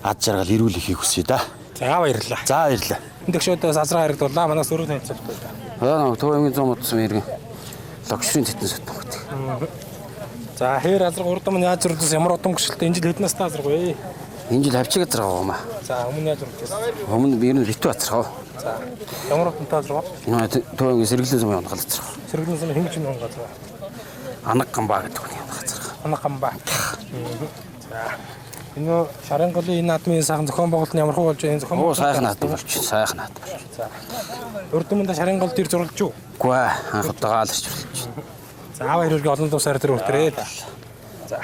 ад жаргал эрүүл ихийг хүсье да. За баярлалаа. За баярлалаа. Энэ төгшөөдөөс азраа харагдууллаа. Манаас өрөө танилцуулахгүй. За Төв аймгийн зам утсан иргэн логшрын тэтэн сотон гэдэг. За хээр азраг урд өмнө яаж урдсан ямар удам гүшэлтэй энэ жил хэдэн настай азраг вэ? Энэ жил хавчиг азраг байгаа юм аа. За өмнө яаж урдсан? Өмнө ер нь битүү азраг. За ямар удамтай азраг вэ? Төв аймгийн сэргэлэн сумын унгал азраг. Сэргэлэн сумын хөнгө чинь унгал азраг. Анаг гамбаа гэдэг хүний унгал азраг. Анаг гамбаа. За энэ шарын голын энэ наадмын сайхан зохион байгуулалт нь ямар хөө болж байна? Зохион Оо сайхан наадам болж байна. Сайхан наадам болж байна. За урд өмнө шарын гол дээр зурлаж юу? Үгүй ээ. Анх удаага л ирж болж байна. За баяр хүргэе. Олон тусаар тэр хүртэрээ. За.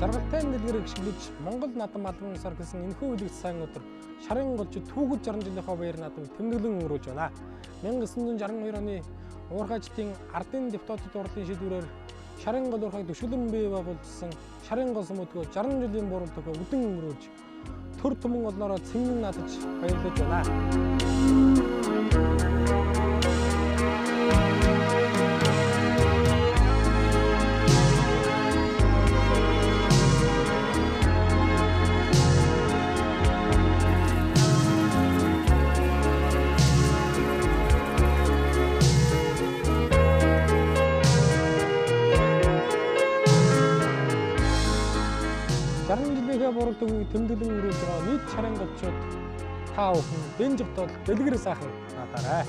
Жаргалтай дэлгэрийг шиглэж Монгол наадам албан ёсоор гэсэн энэхүү үлэгц сайн өдөр Шарын голчид түүхэд 60 жилийнхаа баяр наадмыг тэмдэглэн өнгөрүүлж байна. 1962 оны Уурхайчдын ардын депутатууд хурлын шийдвэрээр Шарын гол уурхайг дөшгөлөн бий байгуулсан Шарын гол сум өдгөө 60 жилийн буурал төхөө үдэн өнгөрүүлж төр түмэн олноороо цэнгэн наадаж баярлаж байна. Жилийнхээ буурал төгөөг тэмдэглэн өнгөрүүлж байгаа нийт шарын голчууд та бүхэн дэнживт бол дэлгэр сайхан наадаарай.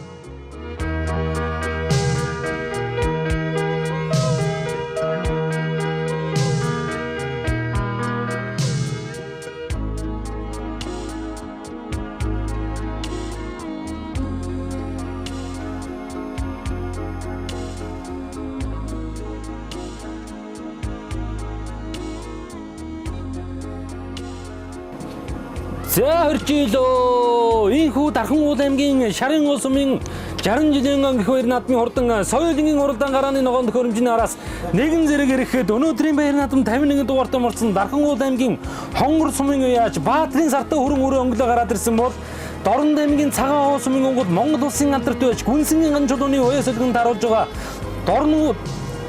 За хоржилоо. Ийхүү Дархан уул аймгийн Шарын уул сумын 60 жилийн өнгөх баяр наадмын хурдан соёлын уралдаан гарааны ногоон төхөөрөмжний араас нэгэн зэрэг ирэхэд өнөөдрийн баяр наадам 51 дугаартай морсон Дархан уул аймгийн Хонгор сумын уяаж Баатрын сартай хөрөн өрөө өнгөлөө гараад ирсэн бол Дорнод аймгийн Цагаан уул сумын онгод Монгол улсын алдарт байж Гүнсэнгийн ган чулууны уяа солигон таруулж байгаа Дорнод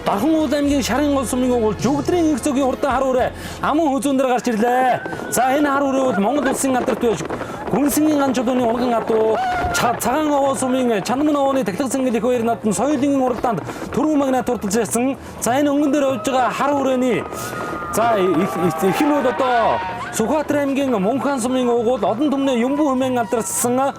Дархан уул аймгийн Шарын гол сумын угуул Жүгдрийн инх цөгийн хурдан хар үрээ аман хүзүүн дээр гарч ирлээ. За энэ хар үрээ бол Монгол улсын алдарт байж Гүнсэнгийн ган чулууны унган адуу Цагаан овоо сумын Чанман овооны тахилга цэнгэл их баяр наадам соёлын уралдаанд түрүү магнат хурдалж байсан. За энэ өнгөн дээр явж байгаа хар үрээний за их нь бол одоо Сүхбаатар аймгийн Мунхан сумын угуул олон түмний Юмбу хэмээн алдарсан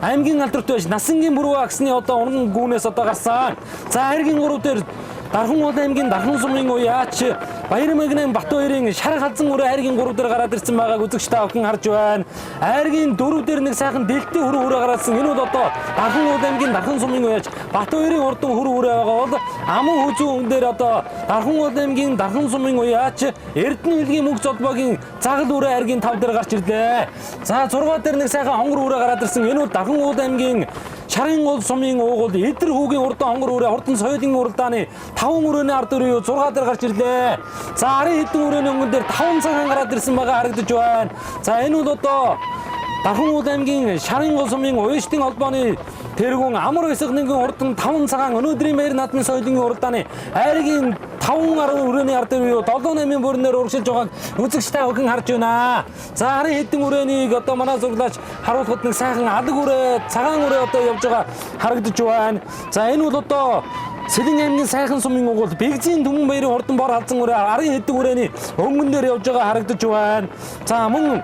аймгийн алдарт байж Насангийн бүрүү агсны одоо унган гүнээс одоо гарсан. За хайргийн гурав дээр Дархан уул аймгийн Дархан сумын уяач Баярмагнын Батбаярын шар халзан өрөө айргийн 3 дээр гараад ирсэн байгааг үзэгч та бүхэн харж байна. Айргийн 4 дээр нэг сайхан дэлтийн хөрөн өрөө гараадсан. Энэ бол одоо Дархан уул аймгийн Дархан сумын уяач Батбаярын урдан хөрөн өрөө байгаа бол аман хүзүүн дээр одоо Дархан уул аймгийн Дархан сумын уяач Эрдэнэ хэлгийн мөнх зодбогийн загал өрөө айргийн 5 дээр гарч ирлээ. За 6 дээр нэг сайхан хонгор өрөө гараад ирсэн. Энэ бол Дархан уул аймгийн Шарын гол сумын уугуул Эдэр хүүгийн урдан хонгор өрөө хурдан соёлын уралдааны 5 өрөөний ард өрөө 6 дээр гарч ирлээ. За арын хэдэн өрөөний өнгөн дээр 5 цагаан гараад ирсэн байгаа харагдаж байна. За энэ бол одоо Дархан уул аймгийн Шарын гол сумын уяштын холбооны тэргүүн Амар хэсэгнгийн урдан 5 цагаан өнөөдрийн баяр наадмын соёлын уралдааны айргийн 5 10 өрөөний ард өрөө 7 8-ын бүрнээр урагшилж байгааг үзэгч та бүхэн харж байна. За арын хэдэн өрөөнийг одоо манай зурлаач харуулхад нэг сайхан алаг өрөө, цагаан өрөө одоо явж байгаа харагдаж байна. За энэ бол одоо Сэлэн аймгийн сайхан сумын угуул Бэгзийн түмэн баярын хурдан бор халзан өрөө арын хэдэн өрөөний өнгөн дээр явж байгаа харагдаж байна. За мөн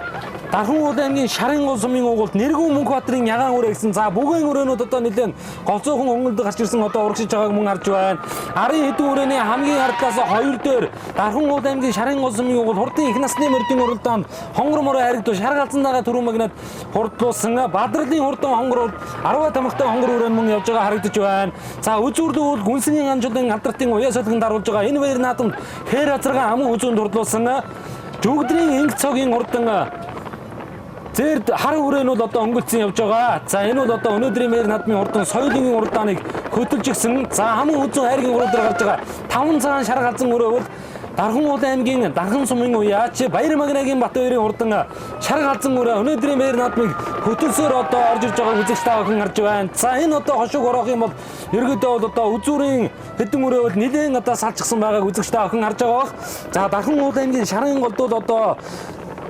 Дархан уул аймгийн Шарын гол сумын угуул Нэргүүн Мөнхбаатарын ягаан өрөө гэсэн за бүгээн өрөөнүүд одоо нэлээд голцоохон өнгөлд гарч ирсэн одоо урагшиж байгааг мөн харж байна. Арын хэдэн өрөөний хамгийн ардлаас 2 дээр Дархан уул аймгийн Шарын гол сумын угуул хурдан их насны мөрдийн уралдаанд хонгор мороо харагдав шар галзандаага түрүү магнат хурдлуулсан Бадралын хурдан хонгор 10 тамхтай хонгор өрөө мөн явж байгаа харагдаж байна. За үзүүрлүү үл Гүнсэнгийн ганжуулын алдартын уяа солигон даруулж байгаа энэ баяр наадамд хээр азаргаан аман хүзүүнд хурдлуулсан Жүгдрийн инх цогийн хурдан зэр хар өрөө нь бол одоо өнгөлцөн явж байгаа. За энэ бол одоо өнөөдрийн баяр наадмын хурдан соёлын уралдааныг хөтөлж гисэн. За хаман хүзүүн хайргийн урал дээр гарч байгаа 5 цагаан шар галзан өрөө бол Дархан уул аймгийн Дархан сумын уяач Баярмагнагийн Батбаярын хурдан шар галзан өрөө өнөөдрийн баяр наадмыг хөтөлсөөр одоо орж ирж байгааг үзэгч та бүхэн харж байна. За энэ одоо хошиг ороох юм бол ерөөдөө бол одоо үзүүрийн хэдэн өрөө бол нэлээд одоо салчихсан байгааг үзэгч та бүхэн харж байгаа бох. За Дархан уул аймгийн Шарын голдууд одоо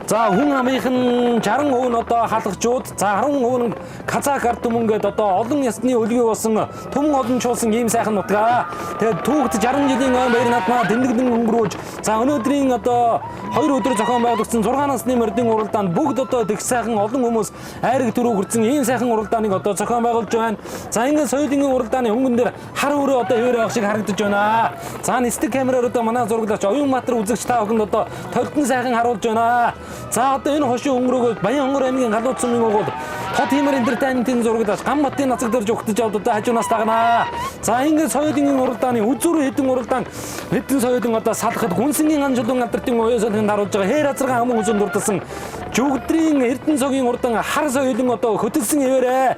за хүн амынх нь 60% нь одоо халахчууд, за 10% нь казак ард түмэн гээд одоо олон ясны өлгий болсон түмэн олон чуулсан ийм сайхан нутгаа. Тэгээд түүхт 60 жилийн ой баяр наадмаа тэмдэглэн өнгөрүүлж за өнөөдрийн одоо 2 өдөр зохион байгуулагдсан 6 насны мордын уралдаанд бүгд одоо тэгш сайхан олон хүмүүс айраг төрөө хүрсэн ийм сайхан уралдааныг одоо зохион байгуулж байна. За ингээд соёлын уралдааны өнгөн дээр хар өрөө одоо хэвээр байх шиг харагдаж байна. За нисдэг камераар одоо манай зураглаач Оюунбаатар үзэгч та бүхэнд одоо толтон сайхан харуулж байна. За одоо энэ хошин өнгөрөөгөө Баян хонгор аймгийн галууд сумын угуул Тод хиймэр энтертейнментийн зураглаач Ганбатын нацаг дэрж угтаж авд одоо хажуунаас дагнаа. За ингээд соёлын уралдааны үзүүр хэдэн уралдаан хэдэн соёлын одоо салахад Гүнсэнгийн ганжуулан алдартын уяа соёлын харуулж байгаа хээр азаргаан аман хүзүүнд дурдсан Жүгдрийн Эрдэнэ цогийн урдан хар соёлон одоо хөтөлсөн хэвээрээ.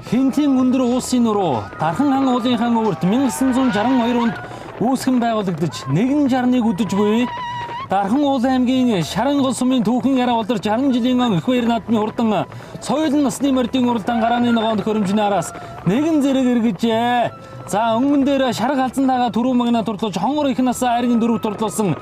Хинтийн өндөр уулсын нуруу Дархан хан уулын хан өвөрт 1962 онд үүсгэн байгуулагдаж 161 үдэж буй Дархан уул аймгийн Шарангол сумын түүхэн яриа болдор 60 жилийн он их баяр наадмын хурдан соёлын насны мордын уралдаан гарааны ногоон төхөөрөмжний араас нэгэн зэрэг эргэжээ. За өнгөн дээр шарга халзан дагаа түрүү магна турлуулж хонгор их насаа айргийн дөрөв турлуулсан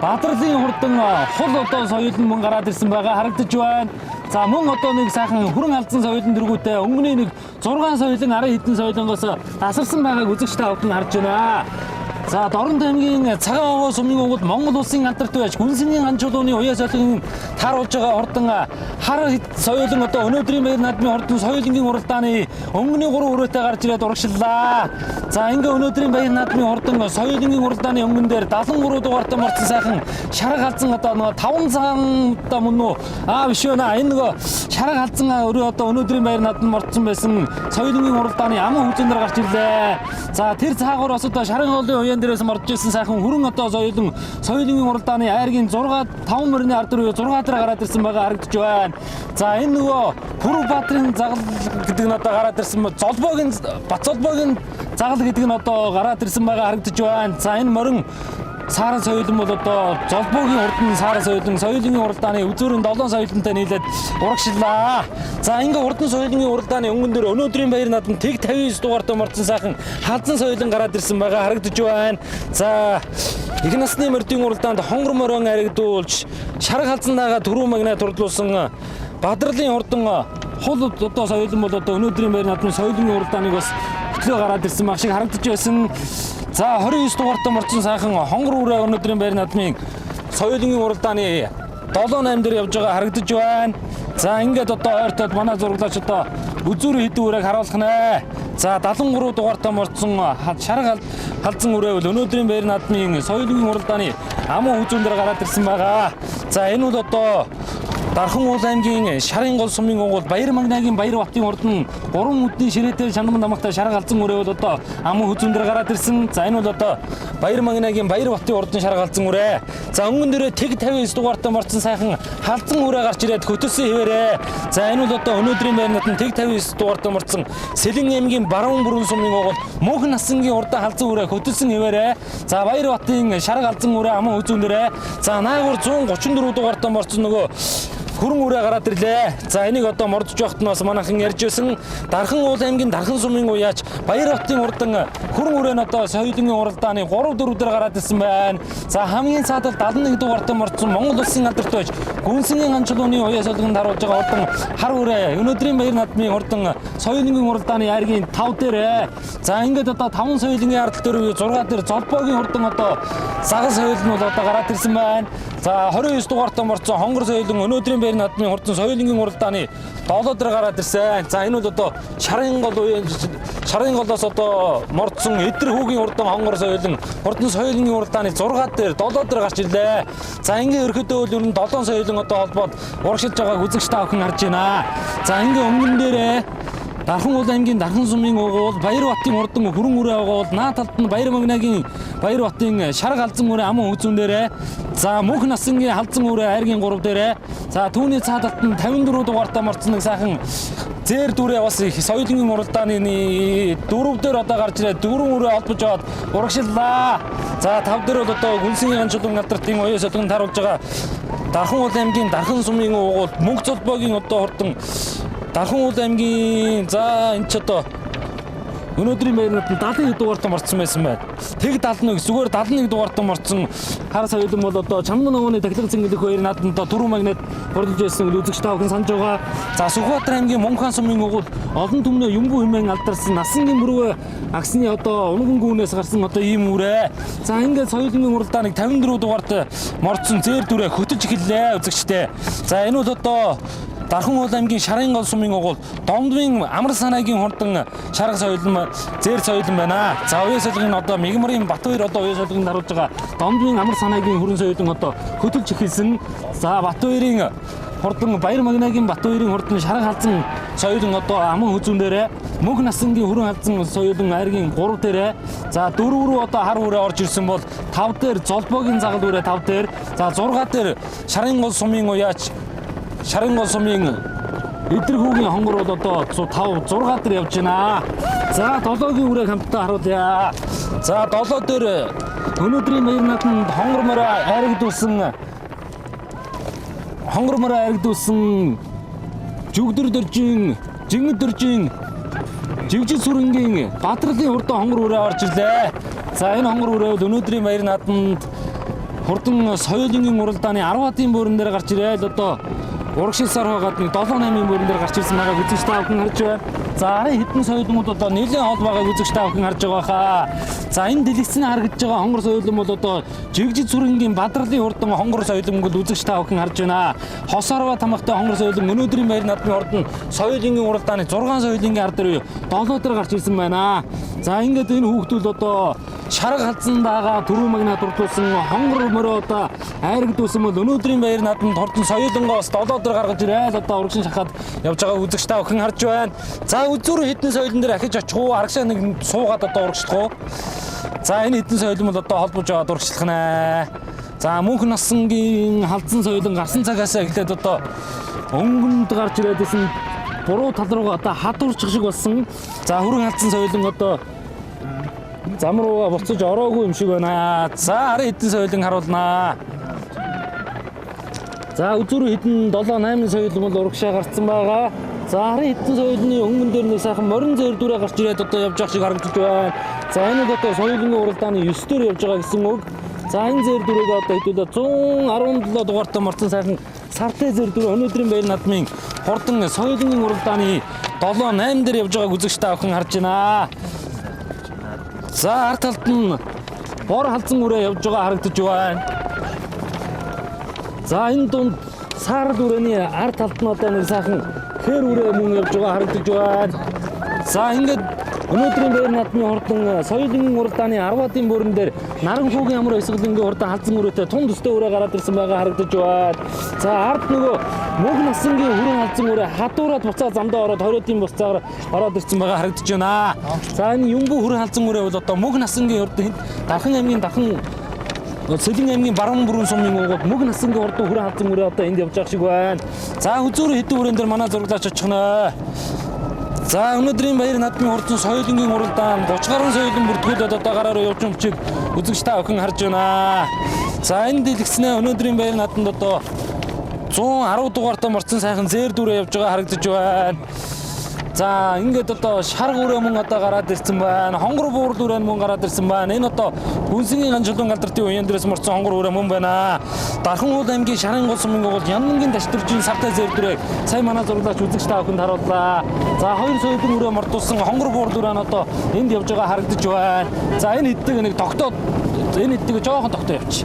Бадралын хурдан хул одоо соёлон мөн гараад ирсэн байгаа харагдаж байна. За мөн одоо нэг сайхан хүрэн алдсан соёлон дөргүүтэй өнгөний нэг 6 соёлон 10 хэдэн соёлонгоос тасарсан байгааг үзэгч та бүхэн харж байна. За Дорнод аймгийн Цагаан овоо сумын угуул Монгол улсын алдарт байж Гүнсэний ганчуулууны уяа солигын тааруулж байгаа хурдан хар соёлон одоо өнөөдрийн баяр наадмын хурдан соёлонгийн уралдааны өнгөний 3 өрөөтэй гарч ирээд урагшлаа. За ингээ өнөөдрийн баяр наадмын хурдан соёлонгийн уралдааны өнгөн дээр 73 дугаартай морцсон сайхан шарга халзан одоо нөгөө 5 цагаан одоо мөн үү? Аа биш үү наа энэ нөгөө шарга халзан өрөө одоо өнөөдрийн баяр наадманд морцсон байсан соёлонгийн уралдааны аман хүзүүн дээр гарч ирлээ. За тэр цаагаар бас одоо шарын голын уяан дээрээс мордож ирсэн сайхан хүрэн одоо соёлон соёлонгийн уралдааны айргийн 6 5 мөрний ард руу 6 дээр гараад ирсэн байгаа харагдаж байна. За энэ нөгөө Пүрв Баатрын загал гэдэг нь одоо гараад ирсэн золбоогийн Бат золбоогийн загал гэдэг нь одоо гараад ирсэн байгаа харагдаж байна. За энэ морин Сааран соёлон бол одоо золбоогийн урдан сааран соёлон соёлын уралдааны үзүүрэн 7 соёлонтой нийлээд урагшлаа. За ингээ урдан соёлын уралдааны өнгөн дээр өнөөдрийн баяр наадам тэг 59 дугаартай морцсон сайхан халзан соёлон гараад ирсэн байгаа харагдаж байна. За их насны мордын уралдаанд хонгор морин аригдуулж шарга халзан дагаа түрүү магнаа турлуулсан Бадралын урдан хул одоо соёлон бол одоо өнөөдрийн баяр наадмын соёлын уралдааныг бас хөтлөө гараад ирсэн баг шиг харагдаж байсан. За 29 дугаартай морцсон сайхан хонгор үрээ өнөөдрийн баяр наадмын соёлын уралдааны 7-8 дээр явж байгаа харагдаж байна. За ингээд одоо ойртоод манай зураглаач одоо үзүүрийн хэдэн үрээг харуулах нэ. За 73 дугаартай морцсон шарга халзан үрээ бол өнөөдрийн баяр наадмын соёлын уралдааны аман хүзүүн дээр гараад ирсэн байгаа. За энэ бол одоо Дархан уул аймгийн Шарын гол сумын угуул Баяр Магнагийн Баяр Батын урдан 3 үдний ширээтэй шанам намагтай шарга халзан үрээ бол одоо аман хүзүүн дээр гараад ирсэн. За энэ бол одоо Баяр Магнагийн Баяр Батын урдан шарга халзан үрээ. За өнгөн дээрээ тэг 59 дугаартай морцсон сайхан халзан үрээ гарч ирээд хөтөлсөн хэвээрээ. За энэ бол одоо өнөөдрийн баяр наадам тэг 59 дугаартай морцсон Сэлэн аймгийн Баруун бүрэн сумын угуул Мөнх насангийн урдан халзан үрээ хөтөлсөн хэвээрээ. За Баяр Батын шарга халзан үрээ аман хүзүүн дээрээ. За наагур 134 дугаартай морцсон нөгөө хүрэн үрээ гараад ирлээ. За энийг одоо мордож байхад нь бас манайхан ярьж байсан. Дархан уул аймгийн Дархан сумын уяач Баяр хотын урдан хүрэн үрээ нь одоо соёлын уралдааны 3 4 дээр гараад ирсэн байна. За хамгийн цаадал 71 дугаартай мордсон Монгол улсын алдарт байж Гүнсэнгийн ганчлууны уяа солигонд харуулж байгаа урдан хар үрээ өнөөдрийн баяр наадмын урдан соёлын уралдааны айргийн 5 дээр. За ингээд одоо 5 соёлын ардал дээр 6 дээр золбоогийн урдан одоо загал соёл нь бол одоо гараад ирсэн байна. За 29 дугаартай мордсон хонгор соёлон өнөөдрийн баяр наадмын хурдан соёлын уралдааны 7 дээр гараад ирсэн. За энэ бол одоо шарын гол уян шарын голоос одоо мордсон эдэр хүүгийн урдан хонгор соёлон хурдан соёлын уралдааны 6 дээр 7 дээр гарч ирлээ. За ингээ өрхөдөө бол ер нь 7 соёлон одоо холбоод урагшилж байгааг үзэгч та бүхэн харж байна. За ингээ өмнөн дээрээ Дархан уул аймгийн Дархан сумын угуул Баяр Батын урдан хүрэн үрээ угуул наа талд нь Баяр Магнагийн Баяр Батын шарга халзан үрээ аман хүзүүн дээрээ. За мөнх насангийн халзан үрээ айргийн 3 дээрээ. За түүний цаа талд нь 54 дугаартай морцсон нэг сайхан зээр дүрээ бас их соёлын уралдааны 4 дээр одоо гарч ирээд 4 үрээ холбож аваад урагшиллаа. За 5 дээр бол одоо Гүнсийн ганчуулан алдартын оюу солигонд харуулж байгаа Дархан уул аймгийн Дархан сумын угуул мөнх золбоогийн одоо хурдан Дархан уул аймгийн за энэ ч одоо өнөөдрийн баяр наадам 71 дугаартай морцсон байсан байна. Тэг 71 зүгээр 71 дугаартай морцсон хар соёлон бол одоо Чамнан овооны тахилга зингэлэх баяр наадамд одоо түрүү магнат хурлаж байсан үзэгч та бүхэн санаж байгаа. За Сүхбаатар аймгийн Мунхан сумын угуул олон түмнээ юмбу хэмээн алдарсан насангийн мөрвөө агсны одоо унган гүнээс гарсан одоо ийм үрээ. За ингээд соёлын уралдааныг 54 дугаартай морцсон зээр дүрээ хөтөж эхэллээ үзэгчтэй. За энэ бол одоо Дархан уул аймгийн Шарын гол сумын угуул Домдвын Амар санаагийн хурдан шарга соёлон зээр соёлон байна. За уяа солигын одоо Мигмарын Батбаяр одоо уяа солигонд харуулж байгаа Домдвын Амар санаагийн хүрэн соёлон одоо хөтөлж эхэлсэн. За Батбаярын хурдан Баяр Магнагийн Батбаярын хурдан шарга халзан соёлон одоо аман хүзүүн дээрээ, мөнх насангийн хүрэн халзан соёлон айргийн 3 дээрээ, за 4 рүү одоо хар үрээ орж ирсэн бол 5 дээр золбоогийн загал үрээ 5 дээр, за 6 дээр шарын гол сумын уяач шарын гол сумын эдэрхүүгийн хонгор бол одоо 5 6 дээр явж байна. За 7-гийн үрээг хамтдаа харуулъя. За 7 дээр өнөөдрийн баяр наадманд хонгор мороо айрагдуулсан хонгор мороо айрагдуулсан жүгдэр дөржин, жингэн дөржин, жигжид сүрэнгийн Бадралын хурдан хонгор үрээ орж ирлээ. За энэ хонгор үрээ бол өнөөдрийн баяр наадманд хурдан соёлын уралдааны 10-ын бөөрөн дээр гарч ирээл одоо урагшил сар байгаад нэг 7-8-ын бөөрөн дээр гарч ирсэн байгааг үзэгч та бүхэн харж байна. За арын хэдэн соёлонгууд одоо нэлээд хол байгааг үзэгч та бүхэн харж байгаа хаа. За энэ дэлгэцний харагдаж байгаа хонгор соёлон бол одоо жигжид сүрэнгийн Бадралын хурдан хонгор соёлонгууд үзэгч та бүхэн харж байна. Хосорва тамгатай хонгор соёлон өнөөдрийн баяр наадмын хурдан соёлынгийн уралдааны 6 соёлынгийн ар дээр 7 дээр гарч ирсэн байна. За ингээд энэ хүүхдүүд одоо шарга халзан дагаа түрүү магна дурдуулсан хонгор мөрөө одоо айрагдуулсан бол өнөөдрийн баяр наадманд хурдан соёлонгоо бас 7 дээр гаргаж ирээл одоо урагшин шахаад явж байгаа үзэгч та бүхэн харж байна. За үзүүр хэдэн соёлон дээр ахиж очих уу? Арагшаа нэг суугаад одоо урагшлах уу? За энэ хэдэн соёлон бол одоо холбож аваад урагшлах нэ. За мөнх насангийн халзан соёлон гарсан цагаас эхлээд одоо өнгөнд гарч ирээд исэн буруу тал руугаа одоо хадуурчих шиг болсон. За хүрэн халзан соёлон одоо зам руугаа буцаж ороогүй юм шиг байна. За арын хэдэн соёлон харуулнаа. За үзүүр хэдэн 7 8 соёлон бол урагшаа гарцсан байгаа. За арын хэдэн соёлны өнгөн дээр нэг сайхан морин зээр дүрээ гарч ирээд одоо явж байгаа шиг харагдаж байна. За энэ бол одоо соёлын уралдааны 9 дээр явж байгаа гэсэн үг. За энэ зээр дүрээг одоо хэдүүлээ 117 дугаартай морцсон сайхан сартай зээр дүрээ өнөөдрийн баяр наадмын хурдан соёлын уралдааны 7 8 дээр явж байгааг үзэгч та бүхэн харж байна. За ард талд нь бор халзан үрээ явж байгаа харагдаж байна. За энэ дунд саарл үрээний ард талд нь одоо нэг сайхан хэр үрээ мөн явж байгаа харагдаж байна. За ингээд өнөөдрийн баяр наадмын хурдан соёлын уралдааны 10-ын бөөрөн дээр Наранхүүгийн амар эсгэлэнгийн хурдан халзан үрээтэй тун төстэй үрээ гараад ирсэн байгаа харагдаж байна. За ард нөгөө мөг насангийн хүрэн халзан үрээ хадуураад буцаа замдаа ороод 20-ын буцаагаар ороод ирсэн байгаа харагдаж байна. За энэ юмбу хүрэн халзан үрээ бол одоо мөг насангийн хурдан Дархан аймгийн Дархан Сэлэн аймгийн баруун бүрэн сумын уугууд мөг насангийн хурдан хүрэн халзан үрээ одоо энд явж байгаа шиг байна. За үзүүр хэдэн үрээн дээр манай зураглаач очих нэ. За өнөөдрийн баяр наадмын хурдан соёлынгийн уралдаан 30 гаруй соёлон бүртгүүлээд одоо гараараа явж өмчийг үзэгч та бүхэн харж байна. За энэ дэлгэцнээ өнөөдрийн баяр наадманд одоо 110 дугаартай морцсон сайхан зээр дүрээ явж байгаа харагдаж байна. За ингээд одоо шарга үрээ мөн одоо гараад ирсэн байна. Хонгор буурал үрээ мөн гараад ирсэн байна. Энэ одоо Гүнсэнгийн ганжуулан галдартын уян дээрээс морцсон хонгор үрээ мөн байна. Дархан уул аймгийн шарын гол сумын гол Янангийн ташдэржийн сартай зээр дүрээ сая манай зураглаач үзэгч та бүхэнд харууллаа. За хоёр соёлын үрээ мордуулсан хонгор буурал үрээ нь одоо энд явж байгаа харагдаж байна. За энэ хэддэг нэг тогтоод энэ хэддэг жоохон тогтоо явчих.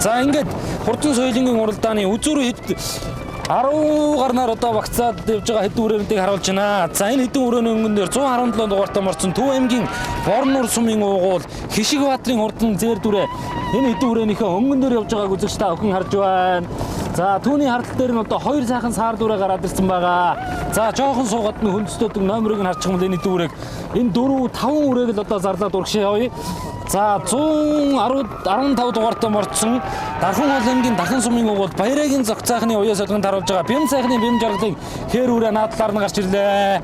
За ингээд хурдан соёлын уралдааны үзүүр хэд 10 гарнаар одоо багцаад явж байгаа хэдэн үрээнүүдийг харуулж байна. За энэ хэдэн үрээний өнгөн дээр 117 дугаартай морцсон Төв аймгийн Борнуур сумын уугуул Хишиг Баатрын хурдан зээр дүрээ энэ хэдэн үрээнийхээ өнгөн дээр явж байгааг үзэгч та бүхэн харж байна. За түүний хардтал дээр нь одоо хоёр сайхан саар дүрээ гараад ирсэн байгаа. За жоохон суугаад нь хөндөстөдөг номерыг нь харчих юм бол энэ хэдэн үрээг энэ 4 5 үрээг л одоо зарлаад урагшаа явъя. За 115 дугаартай морцсон Дархан уул аймгийн Дархан сумын уугуул Баярагийн зогцаахны уяа солигонд харуулж байгаа Бям сайхны бям жаргалын хээр үрээ наадлаар нь гарч ирлээ.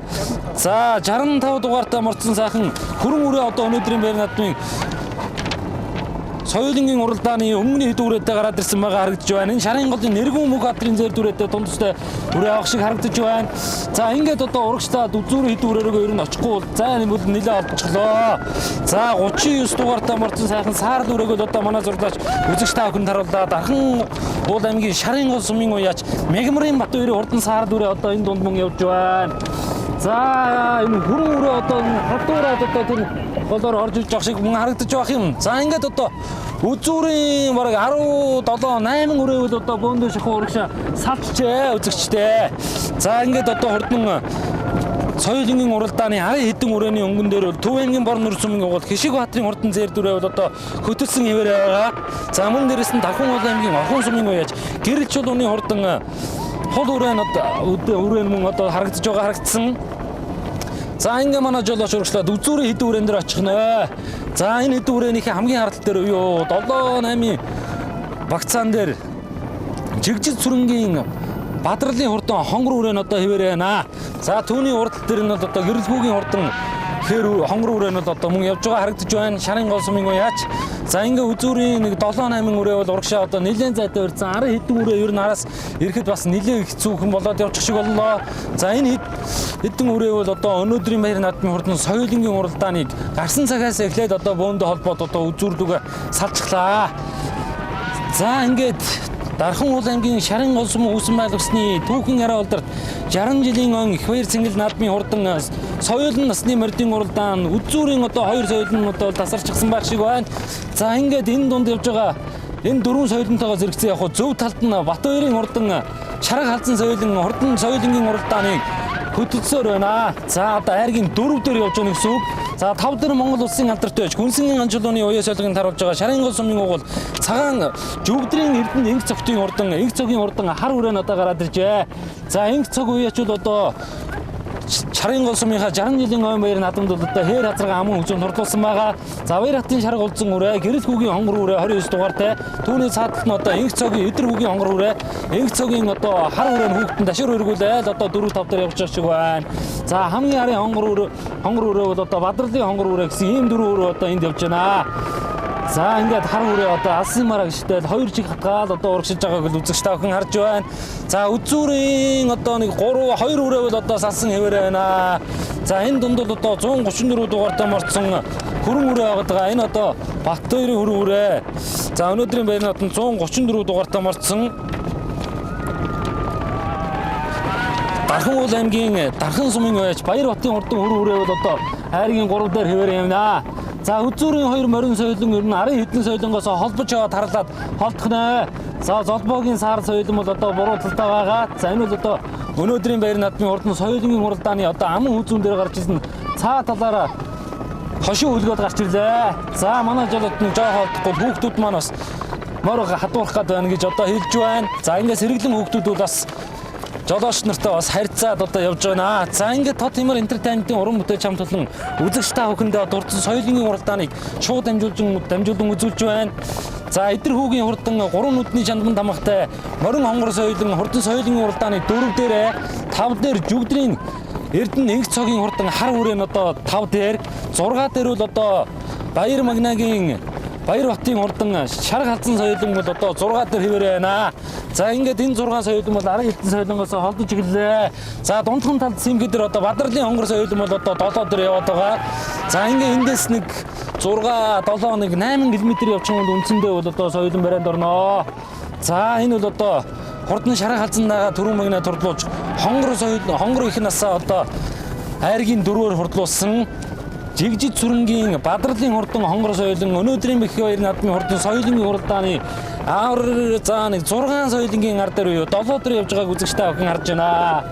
За 65 дугаартай морцсон сайхан хүрэн үрээ одоо өнөөдрийн баяр наадмын соёлынгийн уралдааны өмнөний хэд үрээтэй гараад ирсэн байгаа харагдаж байна. Энэ шарын голын нэргүн мөх адрын зээр дүрээтэй дунд төстэй үрээ авах шиг харагдаж байна. За ингээд одоо урагшлаад үзүүр хэд үрээгөө ер нь очихгүй бол за энэ бүл нэлээ олдчихлоо. За 39 дугаартай морцсон сайхан саарл үрээг л одоо манай зурлаач үзэгч та бүхэнд харууллаа. Дархан уул аймгийн шарын гол сумын уяач Мегмрын Бат хоёрын хурдан саарл үрээ одоо энэ дунд мөн явж байна. За энэ хүрэн үрээ одоо хадуураад одоо тэр голоор орж иж явах шиг мөн харагдаж байх юм. За ингээд одоо үзүүрийн бараг 17 8 үрээвэл одоо бөөндөө шахуу урагшаа салчжээ үзэгчтэй. За ингээд одоо хурдан соёлынгийн уралдааны арын хэдэн үрээний өнгөн дээр бол Төв аймгийн бор нүр сумын угуул Хишиг Баатрын хурдан зээр дүрээ бол одоо хөтөлсөн хэвээр байгаа. За мөн дээрэс нь Дархан уул аймгийн Орхон сумын уяаж Гэрэл чулууны хурдан хул үрээн үрээн мөн одоо харагдаж байгаа харагдсан. За ингээ манай жолооч урагшлаад үзүүрийн хэдэн үрээн дээр очих нэ. За энэ хэдэн үрээнийхээ хамгийн хардтал дээр юу 7 8 багцаан дээр жигжид сүрэнгийн Бадралын хурдан хонгор үрээн одоо хэвээрээ байна. За түүний урдтал дээр нь одоо гэрэлгүүгийн хурдан хээр хонгор үрээн бол одоо мөн явж байгаа харагдаж байна. Шарын гол сумын яач. За ингээ үзүүрийн нэг 7 8 үрээ бол урагшаа одоо нэлээд зайтай урьдсан. 10 хэдэн үрээ ер нь араас ирэхэд бас нэлээд хэцүүхэн болоод явчих шиг боллоо. За энэ хэдэн үрээ бол одоо өнөөдрийн баяр наадмын хурдан соёлынгийн уралдааныг гарсан цагаас эхлээд одоо бөөндө холбоод одоо үзүүрлүүгээ салчихлаа. За ингээд Дархан уул аймгийн Шарын гол сум үүсэн байгуулсны түүхэн яраа улдарт 60 жилийн он их баяр цэнгэл наадмын хурдан соёлын насны мордын уралдаан үзүүрийн одоо хоёр соёлын одоо тасарчихсан байх шиг байна. За ингээд энэ дунд явж байгаа энэ дөрвөн соёлонтойгоо зэрэгцээ явах зөв талд нь Батбаярын хурдан шарга халзан соёлын хурдан соёлынгийн уралдааныг хөтөлсөөр байна. За одоо айргийн 4 дээр явж байгаа гэсэн үг. За 5 дээр Монгол улсын алдартай байж Хүнсэнгийн ганжуулууны уяа соёлыг таруулж байгаа Шарын гол сумын угуул цагаан жүгдрийн эрдэнэ инг цогтын хурдан инг цогийн хурдан хар үрээн одоо гараад иржээ. За инг цог уяачвал одоо Шарын гол сумынхаа 60 жилийн ойн баяр наадамд бол одоо хээр хазарга аман хөгжөөнд хурлуулсан байгаа. За Баяр хатын шарга улзан үрээ, гэрэл хүүгийн хонгор үрээ 29 дугаартай. Түүний цаадалт нь одоо инх цогийн өдр хүүгийн хонгор үрээ, инх цогийн одоо хар үрээ нь хүүхдэн дашир өргүүлээл одоо 4 5 дээр явж байгаа шиг байна. За хамгийн арын хонгор үрээ бол одоо Бадралын хонгор үрээ гэсэн ийм дөрвөн үрээ одоо энд явж байна. За ингээд хар үрээ одоо алсын мараа гэжтэл хоёр чиг хатгаал одоо урагшиж байгааг л үзэгч та бүхэн харж байна. За үзүүрийн одоо нэг 3 2 үрээ бол одоо салсан хэвээрээ байна. За энэ дунд бол одоо 134 дугаартай морцсон хөрөн үрээ байгаа. Энэ одоо Батбаярын хөрөн үрээ. За өнөөдрийн байрнууд нь 134 дугаартай морцсон Дархан уул аймгийн Дархан сумын байж Баяр батын хурдан хөрөн үрээ бол одоо хайргийн 3 дээр хэвээрээ явна. За үзүүрийн хоёр морин соёлон ер нь арын хэдэн соёлонгоос холбож яваад харлаад холдох нэ. За золбоогийн сар соёлон бол одоо буруу талдаа байгаа. За энэ бол одоо өнөөдрийн баяр наадмын хурдан соёлын уралдааны одоо аман хүзүүн дээр гарч ирсэн цаа талаараа хошин хөлгөөд гарч ирлээ. За манай жолоод нь жоо холдохгүй хүүхдүүд маань бас морь хадуурах гээд байна гэж одоо хэлж байна. За ингээд сэргэлэн хүүхдүүд бол бас жолооч нартай бас харьцаад одоо явж байна. За ингээд Тод Тимэр Entertainment-ийн уран бүтээлч хамт олон үзэгч та бүхэндээ дурдсан соёлын уралдааныг шууд дамжуулан үзүүлж байна. За эдэр хүүгийн хурдан 3 нүдний чандман тамгатай морин хонгор соёлын хурдан соёлын уралдааны 4 дээрээ 5 дээр жүгдрийн Эрдэнэ инх цогийн хурдан хар үрээн одоо 5 дээр 6 дээр бол одоо Баяр Магнагийн Баяр батын хурдан шарга халзан соёлон бол одоо 6 дээр хэвээрээ байна. За ингээд энэ 6 соёлон бол арын хилтэн соёлонгоос холдож эхэллээ. За дундхан талд симгэ дээр одоо Бадралын хонгор соёлон бол одоо 7 дээр яваад байгаа. За ингээд эндээс нэг 6 7 нэг 8 км явчих юм бол үндсэндээ бол одоо соёлон барианд орноо. За энэ бол одоо хурдан шарга халзандаага түрүүн магна турдлуулж хонгор соёл хонгор их насаа одоо айргийн дөрвөөр хурдлуулсан Жигжид сүрэнгийн Бадралын хурдан хонгор соёлон өнөөдрийн бэхий баяр наадмын хурдан соёлын уралдааны аар за нэг 6 соёлынгийн ар дээр үе 7 дээр явж байгааг үзэгч та бүхэн харж байна.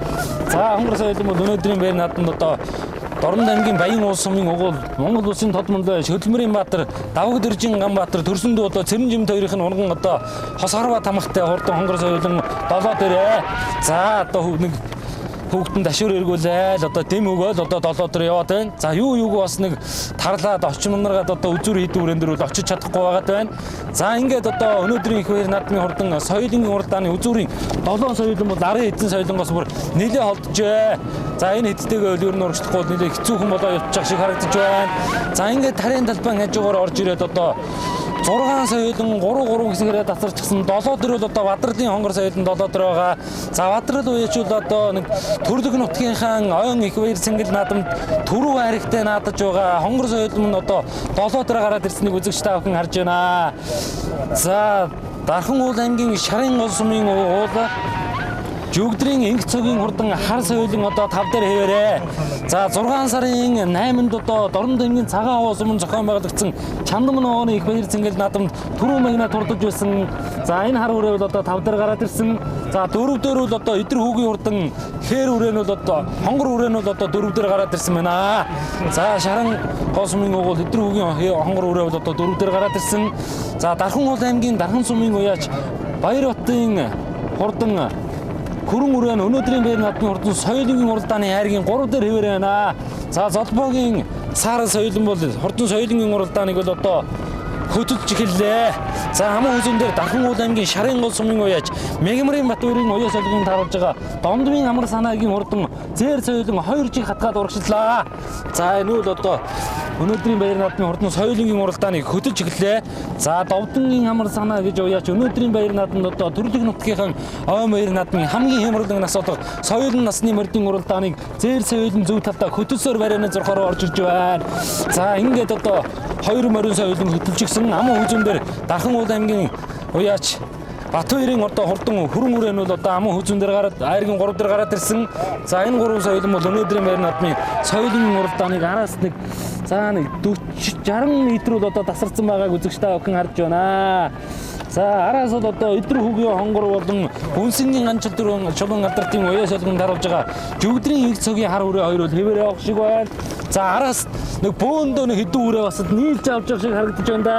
За хонгор соёлон бол өнөөдрийн баяр наадамд одоо Дорнод аймгийн Баян уул сумын угуул Монгол улсын тод мөнлөө Шөлмөрийн Баатар, Давг Дөржин Ганбаатар төрсөндөө одоо Цэрэн жимт хоёрын урган одоо хос харва тамгатай хурдан хонгор соёлон 7 дээрээ. За одоо нэг хүүхдэн дашуур эргүүлээл одоо дэм өгөөл одоо 7 дээр яваад байна. За юуг бас нэг тарлаад орчин унаргаад одоо үзүүр хийдэг үрэн дээр бол очиж чадахгүй байгаад байна. За ингээд одоо өнөөдрийн их баяр наадмын хурдан соёлын уралдааны үзүүрийн 7 соёлон бол арын эзэн соёлонгоос бүр нэлээ холджээ. За энэ хэдтэйгээ бол ер нь урагшлахгүй нэлээ хэцүүхэн болоо явчих шиг харагдаж байна. За ингээд тарын талбайн хажуугаар орж ирээд одоо 6 соёлон 3 3 хэсгээрээ тасарчихсан 7 дээр бол одоо Бадралын хонгор соёлон 7 дээр байгаа. За Бадрал уяачвал одоо нэг төрлөг нутгийнхаа ойн их баяр цэнгэл наадамд түрүү хайрхтай наадаж байгаа. Хонгор соёлон нь одоо 7 дээр гараад ирснийг үзэгч та бүхэн харж байна. За Дархан уул аймгийн Шарын гол сумын уул Жүгдрийн инх цогийн хурдан хар соёлон одоо 5 дээр хэвээрээ. За 6 сарын 8-нд одоо Дорнод аймгийн Цагаан хоо сумын зохион байгуулагдсан Чандам ногооны их баяр цэнгэл наадамд түрүү магна турдаж байсан. За энэ хар үрээ бол одоо 5 дээр гараад ирсэн. За 4 дээр бол одоо эдэр хүүгийн хурдан хээр үрээ нь бол одоо хонгор үрээ нь бол одоо 4 дээр гараад ирсэн байна. За Шаран гоо сумын угуул эдэр хүүгийн хонгор үрээ бол одоо 4 дээр гараад ирсэн. За Дархан уул аймгийн Дархан сумын уяач Баяр батын хурдан Хүрэн өрөө нь өнөөдрийн баяр наадмын хурдан соёлын уралдааны хайргийн 3 дээр хэвээр байна. За Золбоогийн Сара соёлон бол хурдан соёлын уралдааныг бол одоо хөтөлж эхэллээ. За хаман хүзүүн дээр Дархан уул аймгийн Шарын гол сумын уяач Мегмрын Батүрийн уяа солигын тааруулж байгаа Домдмын амар санаагийн хурдан зээр соёлон 2 жиг хатгаад урагшлаа. За энэ үл одоо өнөөдрийн баяр наадмын хурдан соёлын уралдааныг хөтөлж эхэллээ. За Довдонгийн амар санаа гэж уяач өнөөдрийн баяр наадманд одоо төрлөх нутгийнхан ой баяр наадмын хамгийн хямралан нас болох соёлон насны мордын уралдааныг зээр соёлон зөв талдаа хөтөлсөөр барианы зурхаар орж ирж байна. За ингээд одоо хоёр морин соёлон хөтөлж гисэн аман хүзүүн дээр Дархан уул аймгийн уяач Батүрийн одоо хурдан хүрэн өрөө нь бол одоо аман хүзүүн дээр гараад айргийн 3 дээр гараад ирсэн. За энэ гурван соёлон бол өнөөдрийн баяр наадмын соёлын уралдааныг араас нэг за нэг 40 60 метр бол одоо тасарсан байгааг үзэгч та бүхэн харж байна. За араас бол одоо өдөр хүүгийн хонгор болон Үнсэнгийн ганчил дөрвөн чулуун алдартын уяа солигон таруулж байгаа жүгдрийн их цогийн хар үрээ хоёр бол хэвээр явах шиг байна. За араас нэг бөөндөө нэг хэдэн үрээ бас нийлж авч явах шиг харагдаж байна да.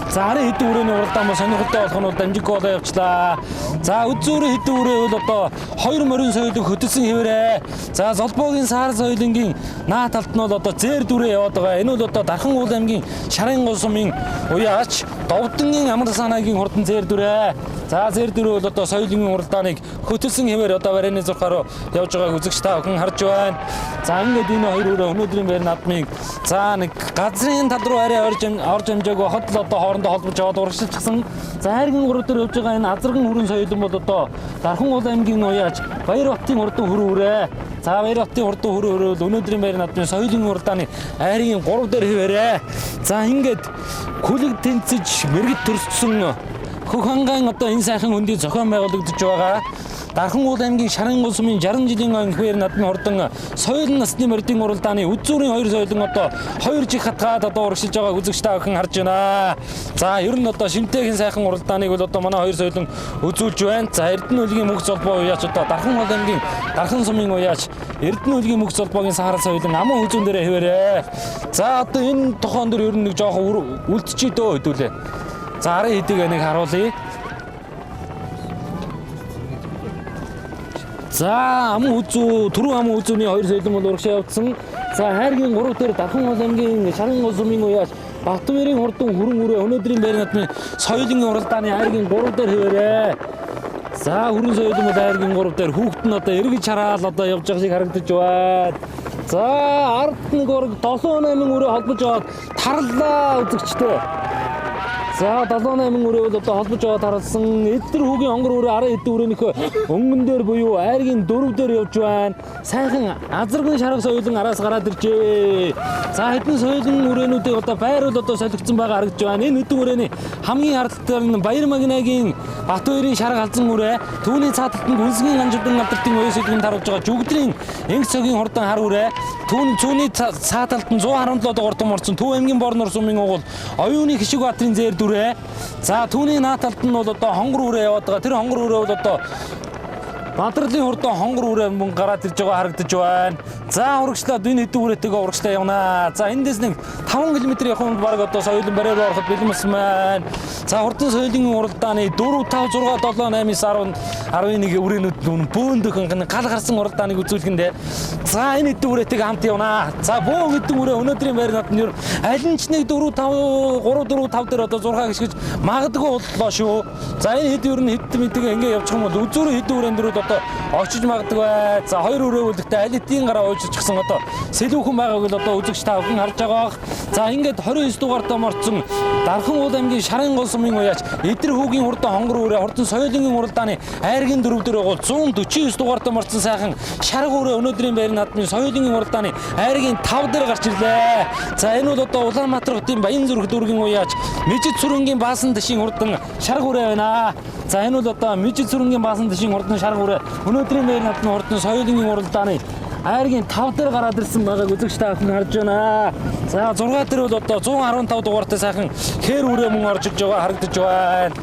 За арын хэдэн үрээний уралдаан бол сонирхолтой болох нь бол дамжиггүй болоо явчлаа. За үзүүрийн хэдэн үрээ бол одоо хоёр морин соёлыг хөтөлсөн хэвээрээ. За Золбоогийн сар соёлынгийн наа талд нь бол одоо зээр дүрээ яваад байгаа. Энэ бол одоо Дархан уул аймгийн Шарын гол сумын уяач Довдонгийн амар санаагийн хурдан зээр дүрээ. За зээр дүрээ бол одоо соёлын уралдааныг хөтөлсөн хэвээр одоо барины зурхаар явж байгааг үзэгч та бүхэн харж байна. За ингээд энэ хоёр өрөө өнөөдрийн баяр наадмыг за нэг газрын тал руу арай орж амжаагүй хот л одоо хоорондоо холбож аваад урагшилчихсан. За хайргийн гурав дээр явж байгаа энэ азарган хүрэн соёлон бол одоо Дархан уул аймгийн уяач Баяр хотын хурдан хүрэн үрээ. За Баяр хотын хурдан хүрэн үрээ бол өнөөдрийн баяр наадмын соёлын уралдааны айргийн 3 дээр хэвээрээ. За ингээд күлэг тэнцэж мэрэгд төрсөн Хөх хангаан одоо энэ сайхан хөндийн зохион байгуулагдаж байгаа. Дархан уул аймгийн Шарын гол сумын 60 жилийн ойн хэвээр наадмын хурдан соёл насны мордын уралдааны үзүүрийн хоёр соёлон одоо хоёр жиг хатгаад одоо урагшилж байгааг үзэгч та бүхэн харж байна. За ер нь одоо шимтээхэн сайхан уралдааныг бол одоо манай хоёр соёлон үзүүлж байна. За Эрдэнэ үлгийн мөнх золбоо уяач одоо Дархан уул аймгийн Дархан сумын уяач Эрдэнэ үлгийн мөнх золбоогийн сахар соёлон аман хүзүүн дээрээ хэвээрээ. За одоо энэ тохон дээр ер нь нэг жоохон үлдчихээ дөө хэдүүлээ. За арын хэдийг нэг харуулъя. За аман хүзүү, түрүү аман хүзүүний хоёр соёлон бол урагшаа явцсан. За хайргийн 3 дээр Дархан уул аймгийн Шарын гол сумын уяач Батүрийн хурдан хүрэн үрээ өнөөдрийн баяр наадмын соёлын уралдааны хайргийн 3 дээр хэвээрээ. За хүрэн соёлон бол хайргийн 3 дээр хүүхэд нь одоо эргэж хараал одоо явж байгаа шиг харагдаж байна. За ард нэг ураг 7 8 үрээ холбож аваад тарлаа үзэгчтэй. За 7 8 өрөө бол одоо холбож аваад харалсан. Эдгээр хүүгийн онгор өрөө арын хэдэн өрөөнийхөө өнгөн дээр буюу айргийн 4 дээр явж байна. Сайхан азарган шарга соёлон араас гараад иржээ. За хэдэн соёлон өрөөнүүдийг одоо байр бол одоо солигдсон байгаа харагдаж байна. Энэ хэдэн өрөөний хамгийн хардтал нь Баяр Магнагийн Батүрийн шарга алзан өрөө, түүний цааталт нь Гүнсгийн ганжирдан алдартын оюу сэдвэн таруулж байгаа жүгдрийн энх цогийн хурдан хар өрөө, түүний цааталт нь 117 дугаарт морцсон Төв аймгийн бор нур сумын угуул оюуны хишиг баатрын зээр дүрээ. За түүний нааталт нь бол одоо хонгор үрээ яваад байгаа. Тэр хонгор үрээ бол одоо Бадралын хурдан хонгор үрээ мөн гараад ирж байгаа харагдаж байна. За урагшлаад энэ хэдэн үрээтэйгээ урагшлаа явнаа. За эндээс нэг 5 км явах юм баг одоо соёлон бариар ороход бэлэн болсон байна. За хурдан соёлын уралдааны 4 5 6 7 8 9 10 11 үрээнүүд нүн бөөндөөхөн гал гарсан уралдааныг үзүүлэхэндээ. За энэ хэдэн үрээтэйгээ хамт явнаа. За бөөн хэдэн үрээ өнөөдрийн байр наадмын ер аль нь ч нэг 4 5 3 4 5 дээр одоо 6 гიშгэж магадгүй боллоо шүү. За энэ хэд ер нь хэд мэдээ ингээ явчих юм бол үзүүрэн хэдэн үрээн дөрүүд одоо очиж магадгүй. За хоёр өрөө үлдэхдээ аль хэдийн гараа уужчихсан одоо сэлүүхэн байгааг л одоо үзэгч та бүхэн харж байгаа бах. За ингээд 29 дугаартаа морцсон Дархан уул аймгийн Шарын гол сумын уяач Эдэр хүүгийн хурдан хонгор үрээ хурдан соёлын уралдааны айргийн дөрөв дээр гол 149 дугаартаа морцсон сайхан шарга үрээ өнөөдрийн байр наадмын соёлын уралдааны айргийн 5 дээр гарч ирлээ. За энэ бол одоо Улаанбаатар хотын Баян зүрх дүүргийн уяач Мижид сүрэнгийн баасан дэшийн хурдан шарга үрээ байна. За энэ бол одоо Мижид сүрэнгийн баасан дэшийн хурдан шарга үрээ өнөөдрийн байр наадмын хурдан соёлын уралдааны айргийн 5 дээр гараад ирсэн байгааг үзэгч та бүхэн харж байна. За 6 дээр бол одоо 115 дугаартай сайхан хээр үрээ мөн орж иж байгаа харагдаж байна.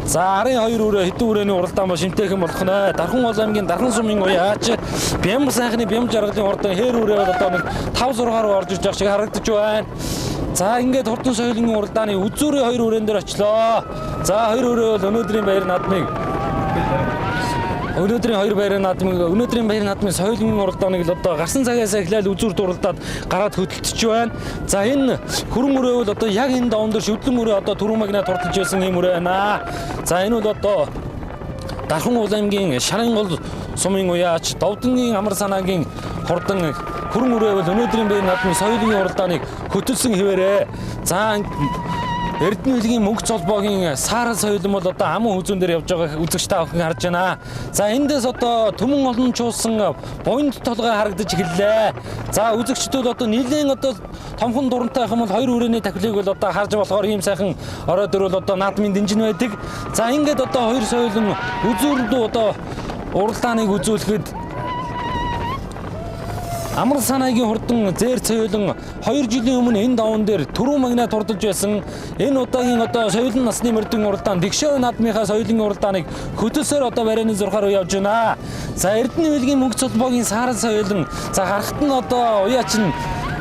За арын хоёр үрээ хэдэн үрээний уралдаан ба шимтээхэн болох нэ. Дархан гол аймгийн Дархан сумын уяач Бямб сайхны Бямб жаргалын хурдан хээр үрээ бол одоо нэг 5 6 руу орж иж байгаа шиг харагдаж байна. За ингээд хурдан соёлын уралдааны үзүүрийн хоёр үрээн дээр очлоо. За хоёр үрээ бол өнөөдрийн баяр наадмыг Өнөөдрийн хоёр баярын наадмын өнөөдрийн баярын наадмын соёлын уралдааныг л одоо гарсан цагаас эхлээл үзүүрт уралдаад гараад хөдөлтөж байна. За энэ хөрөн өрөө бол одоо яг энэ даван дээр шүдлэн өрөө одоо түрүү магнаа турталж байсан юм өрөө байна. За энэ бол одоо Дархан уул аймгийн Шарын гол сумын уяач Довдонгийн амар санаагийн хурдан хөрөн өрөө бол өнөөдрийн баярын наадмын соёлын уралдааныг хөтөлсөн хэвээрээ. За Эрдэнэ үлгийн мөнгө золбоогийн саарал соёлон бол одоо аман хүзүүн дээр явж байгаа үзэгч та бүхэн харж байна. За эндээс одоо түмэн олон чуулсан буянд толгой харагдаж эхэллээ. За үзэгчдүүд одоо нийлэн одоо томхон дурантай байх юм бол хоёр хүрээний тахилыг бол одоо харж болохоор ийм сайхан орой дөрвөл одоо наадмын дэнжин байдаг. За ингээд одоо хоёр соёлон үзүүр рүү одоо уралдааныг үзүүлэхэд Амар санаагийн хурдан зээр цойлон 2 жилийн өмнө энэ даван дээр түрүү магнаа турдалж байсан. Энэ удаагийн одоо соёлон насны мөрдөн уралдаан Дэгшөө наадмынхаа соёлын уралдааныг хөтөлсөөр одоо барайны зурхаар явж байна. За Эрдэнэ үлгийн мөнгө цолбоогийн саарал соёлон за гарахт нь одоо уяач нь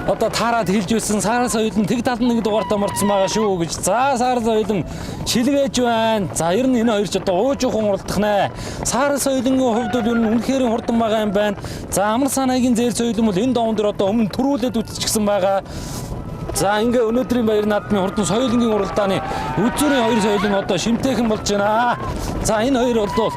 одоо таарад хэлж байсан саарал соёлон тэг 71 дугаартай морцсон байгаа шүү гэж. За саарал соёлон шилгээж байна. За ер нь энэ хоёр ч одоо уужуухан уралдах нэ. Саарал соёлонгийн хувьд бол ер нь үнэхээр хурдан байгаа юм байна. За амар санаагийн зээр соёлон бол энэ доон дээр одоо өмнө төрүүлээд үтчихсэн байгаа. За ингээ өнөөдрийн баяр наадмын хурдан соёлонгийн уралдааны үзүүрийн хоёр соёлон одоо шимтээхэн болж байна. За энэ хоёр бол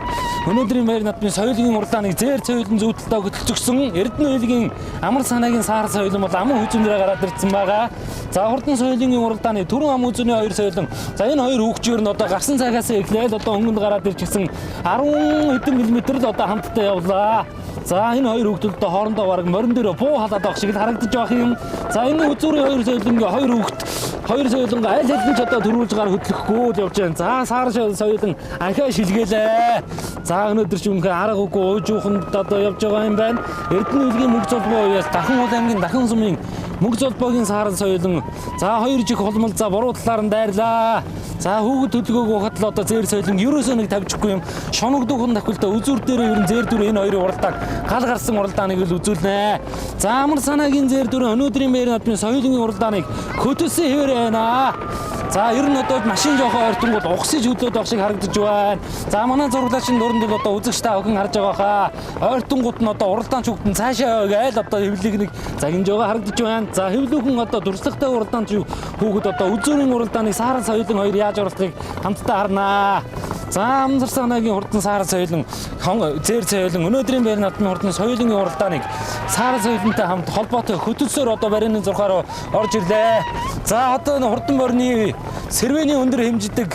өнөөдрийн баяр наадмын соёлонгийн уралдааныг зээр соёлон зүйтэл хөтөлцөгсөн Эрдэнэ уйлгийн амар санаагийн саар соёлон бол аман хүзүүнээрээ гараад ирсэн байгаа. За хурдан соёлонгийн уралдааны түрүүн ам хүзүүний хоёр соёлон. За энэ хоёр хүүхчээр нь одоо гарсан цагаас эхлээл одоо өнгөнд гараад ирчихсэн 10 хэдэн километр л одоо хамтдаа явлаа. За энэ хоёр хүүхдүүд одоо хоорондоо бараг морин дээр буу халаад байх шиг л харагдаж байх юм. За энэ үзүүрийн хоёр соёлонгийн хоёр хүүхд хоёр соёлонго аль аль нь ч одоо төрүүлж гар хөдлөхгүй л явж байна. За саар соёлон анхаа шилгээлээ. За өнөөдөр ч үнэхээр арга үгүй уужууханд одоо явж байгаа юм байна. Эрдэнэ үлгийн мөнгө золбоо уяас Дархан уул аймгийн Дархан сумын мөнгө золбоогийн саар соёлон за хоёр жих холмол за буруу талаар нь дайрлаа. За хүүхэд төлгөөг ухаад л одоо зээр соёлон ерөөсөө нэг тавьчихгүй юм. Шоногдуухан тахилтаа үзүүр дээрээ ер нь зээр дүр энэ хоёрын уралдаан гал гарсан уралдааныг л үзүүлнэ. За амар санаагийн зээр дүр өнөөдрийн баяр наадмын соёлын уралдааныг хөтөлсөн хэвээр байна. За ер нь одоо машин жоохон ойртонгууд угсаж хөдлөөд байх шиг харагдаж байна. За манай зураглаачин дөрөнд бол одоо үзэгч та бүхэн харж байгаа хаа. Ойртонгууд нь одоо уралдаанч хүүхдэн цаашаа гайл одоо хэвлийг нэг загинж байгаа харагдаж байна. За хэвлүүхэн одоо дурслагтай уралдаанч хүүхэд одоо үзүүрийн уралдааныг саарал соёлон хоёр яаж оруулахыг хамтдаа харнаа. За амсар санаагийн хурдан саарал соёлон зээр соёлон өнөөдрийн баяр наадмын хурдан соёлын уралдааныг саарал соёлонтой хамт холбоотой хөтөлсөөр одоо барины зурхаар орж ирлээ. За одоо энэ хурдан борны сэрвэний өндөр хэмждэг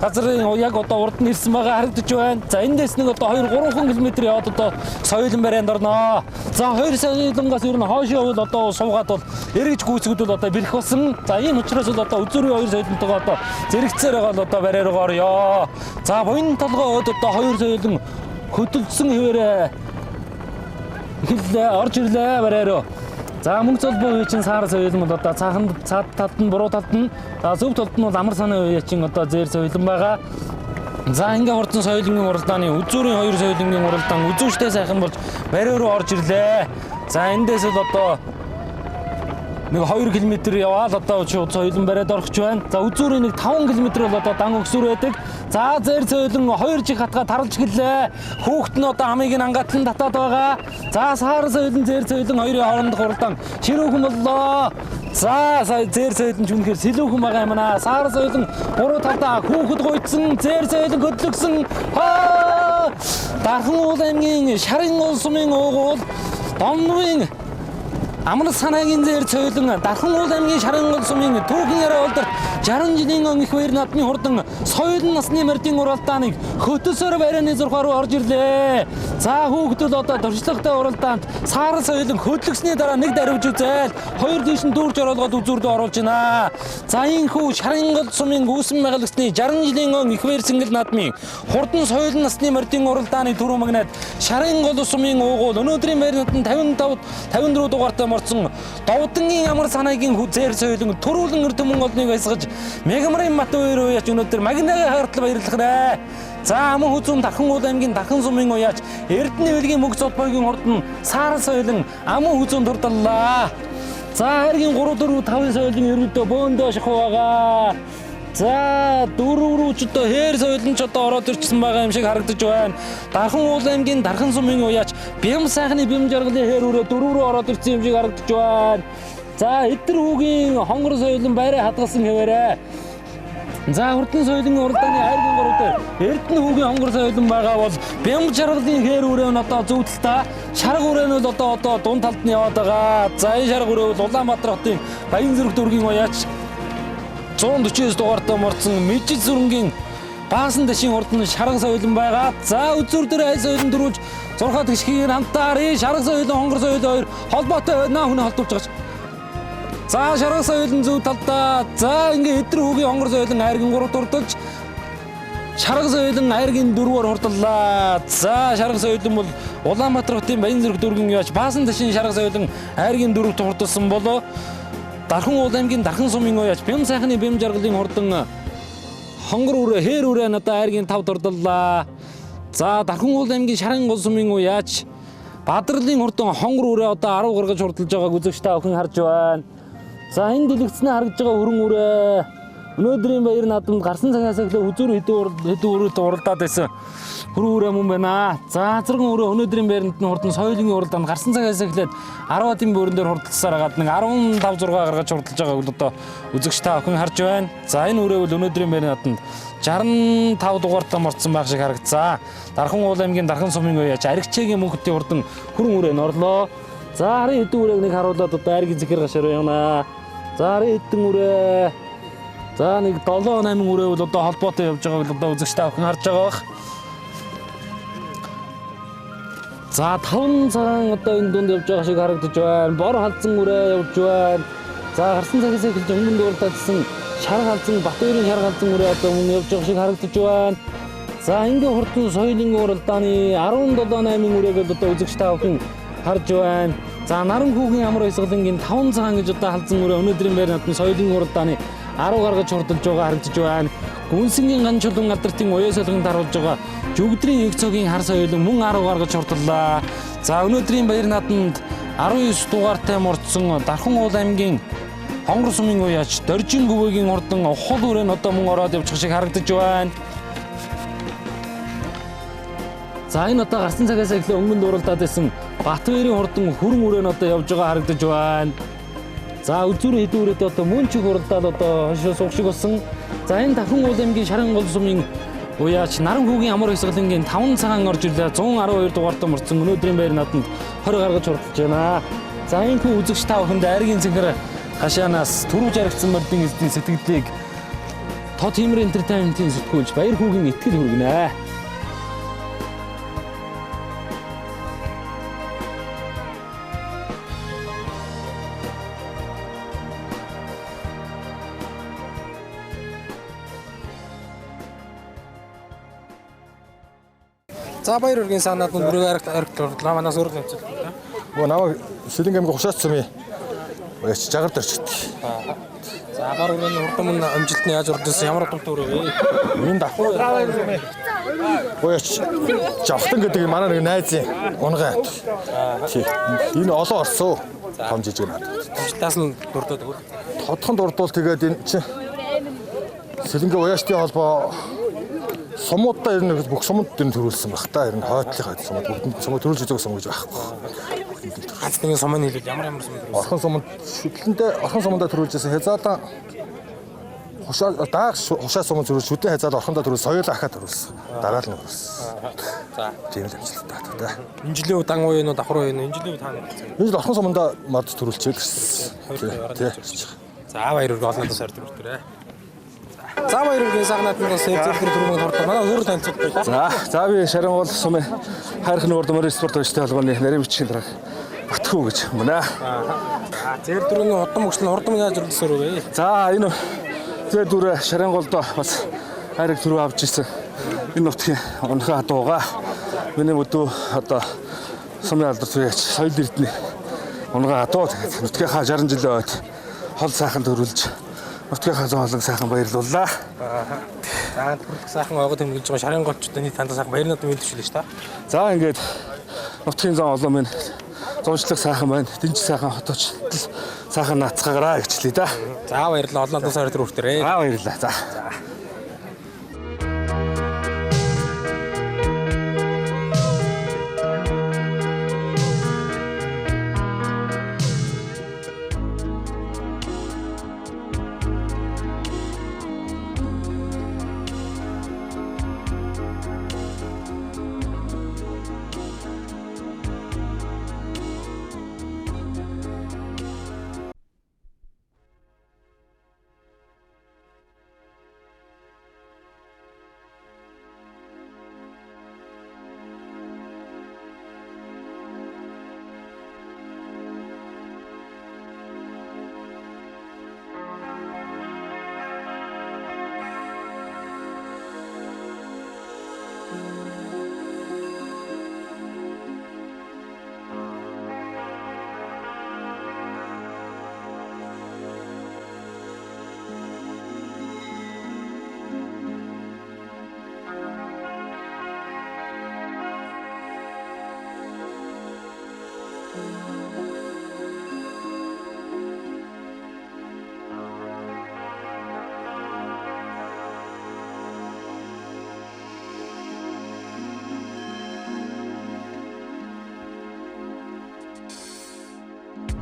газрын яг одоо урд нь ирсэн байгаа харагдаж байна. За эндээс нэг одоо 2-3 км яваад одоо соёлон барайнд орноо. За хоёр соёлонгоос ер нь хойшоо бол одоо суугаад бол эргэж гүйцэгэд бол одоо бэрх болсон. За ийм учраас бол одоо үзүүрийн хоёр соёлонтойгоо одоо зэрэгцээр байгаа л одоо барай руу орё. За буян толгой өд одоо хоёр соёлон хөдөлсөн хэвээрээ эхэллээ, орж ирлээ барай руу. За мөнгө золбоо үе чинь саар соёлон бол одоо цаахан цаад талд нь буруу талд нь за зөв талд нь бол амар санаа үе чинь одоо зээр соёлон байгаа. За ингээ хурдан соёлонгийн уралдааны үзүүрийн хоёр соёлонгийн уралдаан үзүүштэй сайхан болж барай руу орж ирлээ. За эндээс л одоо нэг 2 км яваал одоо шууд соёлон бариад орох ч байна. За үзүүрийн нэг 5 км бол одоо дан өгсүр байдаг. За зээр соёлон 2 жиг хатгаа тарлж гэлээ. Хүүхд нь одоо амыг нь ангатлан татаад байгаа. За саар соёлон зээр соёлон хоёрын хоорондох уралдаан ширүүхэн боллоо. За зээр соёлон ч үнэхээр сэлүүхэн байгаа юм аа. Саар соёлон буруу талдаа хүүхэд гуйдсан, зээр соёлон хөдлөгсөн. Аа! Дархан уул аймгийн Шарын уул сумын уугуул Домнын Амар санаагийн зээр цойлон Дархан уул аймгийн Шарын гол сумын түүхэн яриа улдарт 60 жилийн өн их баяр наадмын хурдан соёлон насны мордын уралдааныг хөтөлсөөр барайны зурхаа руу орж ирлээ. За хүүхдүүд одоо туршлагатай уралдаанд саарал соёлон хөдлөксний дараа нэг дарвж үзээл хоёр тийш нь дүүрж оруулгаад үзүүрдөө оруулж байна. За энхүү Шарын гол сумын гүйсэн байгуулагчны 60 жилийн өн их баяр сэнгэл наадмын хурдан соёлон насны мордын уралдааны түрүү магнаад Шарын гол сумын уугуул өнөөдрийн баяр наадмын 55 54 дугаартай морцсон Довдонгийн амар санаагийн зээр соёлон төрүүлэн эрдэмэн олныг баясгаж Мегамрын Мат хоёр уяач өнөөдөр магнагийн хартал баярлах нэ. За аман хүзүүн Дархан уул аймгийн Дархан сумын уяач Эрдэнэ үлгийн мөнгө золбоогийн хурдан саарал соёлон аман хүзүүн дурдаллаа. За хайргийн 3 4 5 соёлон ерөөдөө бөөндөө шахуу байгаа. За дөрөв рүү ч одоо хээр соёлон ч одоо ороод ирчихсэн байгаа юм шиг харагдаж байна. Дархан уул аймгийн Дархан сумын уяач Бям сайхны Бям жаргалын хээр үрээ дөрөв рүү ороод ирсэн юм шиг харагдаж байна. За эдэр хүүгийн хонгор соёлон байраа хадгалсан хэвээрээ. За хурдан соёлын уралдааны айргийн гурав дээр Эрдэнэ хүүгийн хонгор соёлон байгаа бол Бям жаргалын хээр үрээ нь одоо зөв талдаа, шарга үрээ нь бол одоо дунд талд нь яваад байгаа. За энэ шарга үрээ бол Улаанбаатар хотын Баянзүрх дүүргийн уяач 149 дугаартай морцсон Мэжид сүрэнгийн Баасан дэшийн хурдан шарга соёлон байгаа. За үзүүр дээр аль соёлон дөрүүлж зурхаа тэгшгийг хамтаарэ. Шарга соёлон хонгор соёлон хоёр холбоотой байна. Хүн холдуулж байгаа. За шарга соёлон зөв талдаа. За ингээ эдэр хүүгийн хонгор соёлон айргын 3 дурдалж шарга соёлон айргийн 4-өр хурдлаа. За шарга соёлон бол Улаанбаатар хотын Баянзүрх дүүргэн яач Баасан дэшийн шарга соёлон айргийн 4-т хурдалсан болоо Дархан уул аймгийн Дархан сумын уяач Бям сайхны Бям жаргалын хурдан хонгор үрээ хээр үрээ нь одоо айргийн 5 дурдлаа. За Дархан уул аймгийн Шарын гол сумын уяач Бадралын хурдан хонгор үрээ одоо 10 гаргаж хурдалж байгааг үзэгч та бүхэн харж байна. За энэ дэлгэцнээ харагдж байгаа хүрэн үрээ өнөөдрийн баяр наадамд гарсан цагаас эхлээ үзүүр хэдэн үрээд уралдаад байсан хүрэн үрээ мөн байна. За азарган үрээ өнөөдрийн байранд нь хурдан соёлын уралдаанд гарсан цагаас эхлээд 10 адын бөөрөн дээр хурдалсаар хагаад нэг 15 6 гаргаж хурдалж байгааг л одоо үзэгч та бүхэн харж байна. За энэ үрээ бол өнөөдрийн байрны наадамд 65 дугаартай морцсон байх шиг харагдсан. Дархан уул аймгийн Дархан сумын уяач Аригчээгийн мөнхөдийн хурдан хүрэн үрээ нь орлоо. За харын хэдэн үрээг нэг харуулад одоо айргийн зэхэр гашаар явна. За харын хэдэн үрээ. За нэг 7 8 үрээ бол одоо холбоотой явж байгааг л одоо үзэгч та бүхэн харж байгаа бах. За 5 цагаан одоо энэ дунд явж байгаа шиг харагдаж байна. Бор халдсан үрээ явж байна. За гарсан цагаас эхэлж өнгөн дуурдаадсан шар халдсан Батбаярын шар халдсан үрээ одоо мөн явж байгаа шиг харагдаж байна. За ингээ хурдан соёлын уралдааны 17 8 үрээг л одоо үзэгч та бүхэн харж байна. За наран хүүгийн амар баясгалангийн 5 цагаан гэж одоо халдсан үрээ өнөөдрийн байр наадмын соёлын уралдааны 10 гаргаж хурдалж байгаа харагдаж байна. Гүнсэнгийн ган чулуун алдртын уяа солигон даруулж байгаа жүгдрийн их цогийн хар соёлон мөн 10 гаргаж хурдлаа. За өнөөдрийн баяр наадамд 19 дугаартай морцсон Дархан уул аймгийн Хонгор сумын уяач Доржин гүвэгийн хурдан ухал үрээ нь одоо мөн ороод явчих шиг харагдаж байна. За энэ одоо гарсан цагаас эхлээ өнгөн дууралдаад байсан Батбаярын хурдан хүрэн үрээ нь одоо явж байгаа харагдаж байна. За үзүүр хэдэн үрээд одоо мөн чиг хуралдаад одоо хошоо суух шиг болсон. За энэ Дархан уул аймгийн Шарын гол сумын уяач Наран хүүгийн амар баясгалангийн 5 цагаан орж ирлээ. 112 дугаартай морцсон өнөөдрийн байр наадамд 20 гаргаж хурдалж байна. За энэ хүн үзэгч та бүхэнд айргийн цэнхэр хашаанаас түрүүж харагдсан мордын эзний сэтгэлдлийг Тод Тиймэр Entertainment-ийн сэтгүүлч Баяр хүүгийн итгэл хүргэнэ. За баяр үргийн санаад нь бүрэг аригт орлоо. Манаас өөр нэмцэл. Нөгөө намайг Сэлэнг аймгийн Хушаач сумын уяач Жагар дөрч гэдэг. За бар үрээний хурдан мөн амжилт нь яаж урдсан ямар удамтай үрээ вэ? Энэ давхар уяач Жавхтан гэдэг манай нэг найзын унгай хат. Тий. Энэ олон орсон. Том жижиг над. Амжилтаас нь дурдаад өгөх. Тодхон дурдвал тэгээд энэ чинь Сэлэнгийн уяачдын холбоо сумуудаа ер нь бүх сумууд ер нь төрүүлсэн баг та. Ер нь хойтлын хойд сумууд бүгдэнд сумууд төрүүлж үзээгүй сум гэж байхгүй. Ганц нэгэн сумын хэлбэл ямар ямар сум төрүүлсэн? Орхон суманд шүтлэндээ орхон сумандаа төрүүлж байсан. Хязаалан хушаа даах хушаа суманд төрүүлж шүтэн хязаал орхондоо төрүүлсэн. Соёл ахаа төрүүлсэн. Дараа л нь төрүүлсэн. За тийм л амжилттай та. Энэ жилийн үе дан уян уу давхар уян уу энэ жилийн үе та нар хэлсэн. Энэ жил орхон сумандаа мод төрүүлчихээ л гэсэн. Тий. За баяр хүргэ олон надаас ордог хүртээрээ. За баяр хүргээн сайхан наадмын сэрзэлдэр түрүүмэнд хордлоо. Манай өөр танилцуулбал. За би Шарангуул сумын хайрхан урд морь спорт өчтэй холбооны нарийн бичгийн дарга Батхүү гэж мөнэ. За зэр дөрөвний удам өгчлэн хурдан яаж өрлөсөөр вэ? За энэ зэр дөрөв Шарангуулд бас хайрыг түрүү авч ирсэн. Энэ нутгийн унахын хадууга. Миний өдөө одоо сумын алдар зүгээч соёл эрдэнэ унгаа хадуу тэгээд нутгийнхаа 60 жилийн ойд хол сайхан төрүүлж нутгийнхаа зон олон сайхан баярлууллаа. За төрөлх сайхан ойгоо тэмдэглэж байгаа шарын голчтой нийт хандаа сайхан баяр наадам мэдвэшлээ шүү дээ. За ингээд нутгийн зон олон минь Зунчлаг сайхан байна. Дэнч сайхан хотооч сайхан наацгаагаараа гэчлээ да. За баярлалаа. Олон албан сар өдөр хүртээрээ. За баярлалаа. За.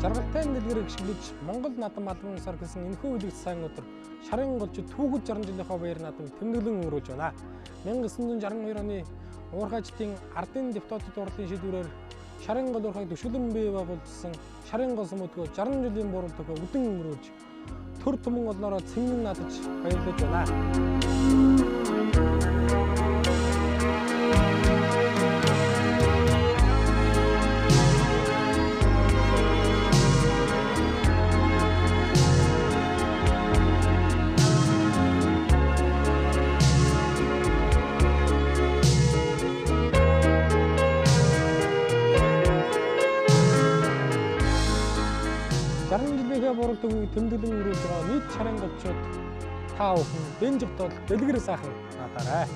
Жаргалтай дэлгэрийг шиглэж Монгол наадам албан ёсоор гэсэн энэхүү үлэгц сайн өдөр шарын голч түүхэл 60 жилийнхаа баяр наадамыг тэмдэглэн өнгөрүүлж байна. 1962 оны Уурхай житийн ардын депутатууд хурлын шийдвэрээр шарын гол уурхайг дөшгөлөн бий байгуулсан шарын гол сүмөдгөө 60 жилийн буурал төхөө үдэн өнгөрүүлж төр түмэн олноороо цэнгэн наадаж баярлаж байна. Төвийг тэмдэглэн өрүүлж байгаа нийт шарын голчууд та бүхэн дэнжих тул дэлгэр сайхан наадаарай.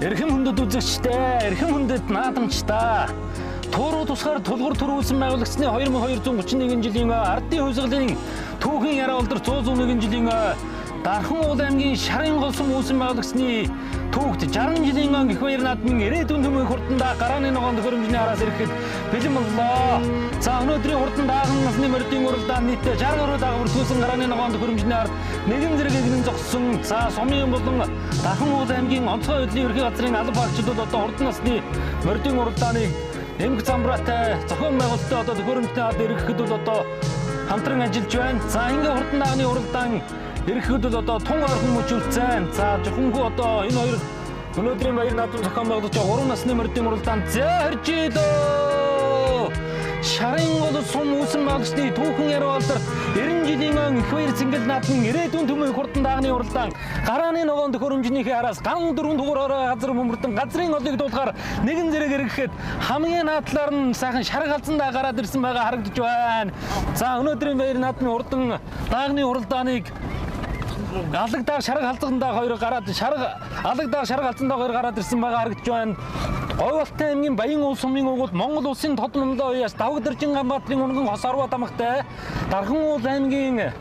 Эрхэм хүндэт үзэгчдээ, эрхэм хүндэт наадамчдаа. Тууруу тусгаар тулгуур төрүүлсэн байгуулагчны 2231 жилийн ардын хувьсгалын түүхийн яриа олдор 101 жилийн Дархан уул аймгийн шарын гол сүм үүсэн байгуулагчны түүхт 60 жилийн гэх баяр наадмын ирээдүйн төмөн хурдандаа гарааны ногоон төхөөрөмжний араас ирэхэд бэлэн боллоо. За өнөөдрийн хурдан дааган насны мордын уралдаан нийтдээ 60 гаруй дагавар түүсэн гарааны ногоон төхөөрөмжний ард нэгэн зэрэг эгнэн зогссон. За сумын болон Дархан уул аймгийн онцгой байдлын ерхий газрын алба багчид бол одоо хурдан насны мордын уралдааныг эмх замбраатай зохион байгуулалттай одоо төхөөрөмжний ард ирэхэд бол одоо хамтран ажиллаж байна. За ингээ хурдан даагны уралдаан ирэхэд бол одоо тун ойрхон мөчүүлсэн. За жохонхоо одоо энэ хоёр өнөөдрийн баяр наадам зохион байгуулж байгаа 3 насны мордын уралдаанд зэ хоржилөө. Шарын гол сум үүсэн байгуулагчны түүхэн яриа алдарт 90 жилийн өн их баяр цэнгэл наадмын ирээдүйн төмөн хурдан даагны уралдаан гарааны ногоон төхөөрөмжнийхээ араас ган дөрвөн дугаар газар бөмбөрдөн газрын олыг дуулахаар нэгэн зэрэг эргэхэд хамгийн наадлаар нь сайхан шар галзандаа гараад ирсэн байгаа харагдаж байна. За өнөөдрийн баяр наадмын хурдан даагны уралдааныг Алагдаа шарга халзандаа хоёр гараад шарга алагдаа шарга халзандаа хоёр гараад ирсэн байгаа харагдаж байна. Говьалтай аймгийн Баян уул сумын угуул Монгол улсын тод номлоо уяас Давгдэржин Ганбаатарын унган хос арва тамгатай Дархан уул аймгийн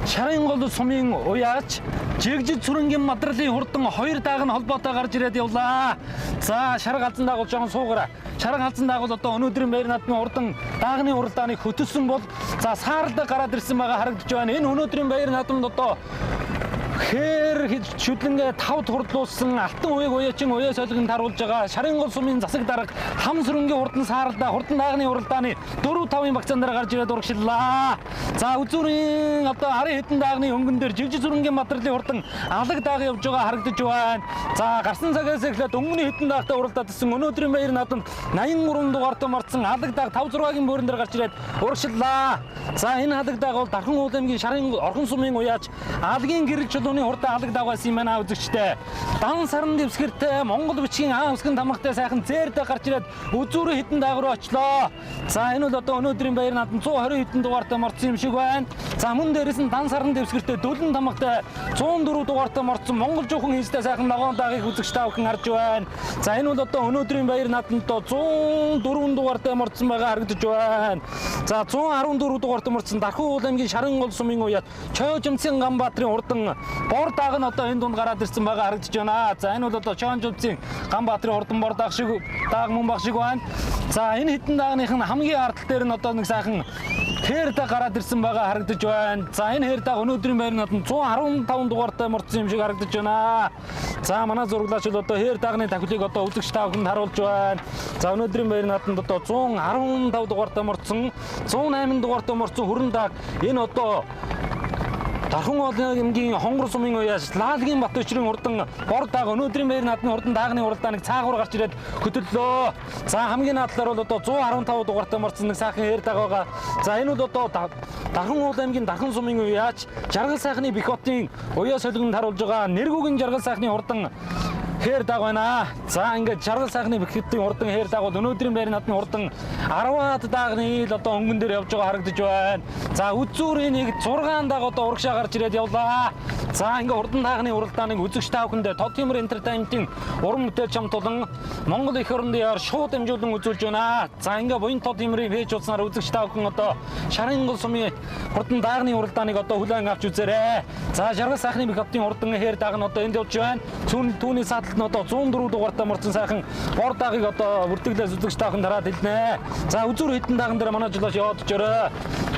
Шарын гол сумын уяач Жигжид сүрэнгийн мадралын хурдан хоёр дааг нь холбоотой гарч ирээд явлаа. За шарга халзан даагуул жоохон суугаарай. Шарга халзан даагуул одоо өнөөдрийн баяр наадмын хурдан даагны уралдааныг хөтөлсөн бол за сааралдаг гараад ирсэн байгаа харагдаж байна. Энэ өнөөдрийн баяр наадманд одоо Хээр шүдлэнгээ 5 хурдлуулсан алтан уяг уяачин уяа солигонд харуулж байгаа Шарын гол сумын засаг дарга хам сүрэнгийн хурдан сааралдаа хурдан даагны уралдааны 4-5-ын багцаан дээр гарч ирээд урагшлаа. За үзүүрийн одоо арын хэдэн даагны өнгөн дээр жигжи сүрэнгийн матрлын хурдан алаг дааг явж байгаа харагдаж байна. За гарсан цагаас эхлээд өнгөний хэдэн даагтай уралдаад ирсэн өнөөдрийн баяр наадамд 83 дугаартай морцсон алаг дааг 5-6-гийн бөөрөн дээр гарч ирээд урагшлаа. За энэ алаг дааг бол Дархан уул аймгийн Шарын орхон сумын уяач алгийн гэрэл чулууны хурдан алаг дааг байсан юм байна үзэгчтэй. Дан саран дэвсгэртэй Монгол бичгийн аан өсгөн тамгатай сайхан зээрдэ гарч ирээд үзүүрийн хэдэн дааг руу очлоо. За энэ бол одоо өнөөдрийн баяр наадам 120 хэдэн дугаартай морцсон юм шиг байна. За мөн дээрээс нь дан саран дэвсгэртэй дөлөн тамгатай 104 дугаартай морцсон Монгол жуухан хийстэй сайхан ногоон даагийг үзэгч та бүхэн харж байна. За энэ бол одоо өнөөдрийн баяр наадамд 104 дугаартай морцсон байгаа харагдаж байна. За 114 дугаартай морцсон Дархан уул аймгийн Шарын гол сумын уяат Чойжмцын Ганбаатарын хурдан бор дааг нь одоо энэ дунд гараад ирсэн байгаа харагдаж байна. За энэ бол одоо Чойжмцын Ганбаатарын хурдан бор дааг шиг дааг мөн баг шиг байна. За энэ хэдэн даагных нь хамгийн ард дээр нь одоо нэг сайхан хээр даг гараад ирсэн байгаа харагдаж байна. За энэ хээр даг өнөөдрийн байр наадам 115 дугаартай морцсон юм шиг харагдаж байна. За манай зураглаач бол одоо хээр дагны тахилыг одоо үзэгч та бүхэнд харуулж байна. За өнөөдрийн байр наадамд одоо 115 дугаартай морцсон, 108 дугаартай морцсон хүрэн даг энэ одоо Дархан уул аймгийн Хонгор сумын уяас Лаалгийн Бат өчрийн хурдан бор дааг өнөөдрийн баяр наадмын хурдан даагны уралдааныг цаагуур гарч ирээд хөтөллөө. За хамгийн наадлаар бол одоо 115 дугаартай морцсон нэг сайхан хээр дааг байгаа. За энэ бол одоо Дархан уул аймгийн Дархан сумын уяач Жаргал сайхны Бэх хотын уяа солигонд харуулж байгаа Нэргүүгийн Жаргал сайхны хурдан хээр дааг байна. За ингээд Жаргал сайхны Бэх хотын хурдан хээр дааг бол өнөөдрийн байр наадмын хурдан 10-аад даагны ил одоо өнгөн дээр явж байгаа харагдаж байна. За үзүүрийн нэг 6 дааг одоо урагшаа гарч ирээд явлаа. За ингээ хурдан даагны уралдааныг үзэгч та бүхэндээ Тод Темир Entertainment-ийн уран бүтээлч хамт олон Монгол эх орон даяар шууд дамжуулан үзүүлж байна. За ингээ буян Тод Темирийн пэйж хуудаснаар үзэгч та бүхэн одоо Шарын гол сумын хурдан даагны уралдааныг одоо хүлээн авч үзээрэй. За Жаргал сайхны Бэх хотын хурдан хээр дааг нь одоо энд явж байна. Түүний сааталт нь одоо 104 дугаартай морцсон сайхан бор даагийг одоо бүртгэлээс үзэгч та бүхэн дараад хэлнэ. За үзүүр хэдэн дааган дээр манай жолооч яваад очоорой.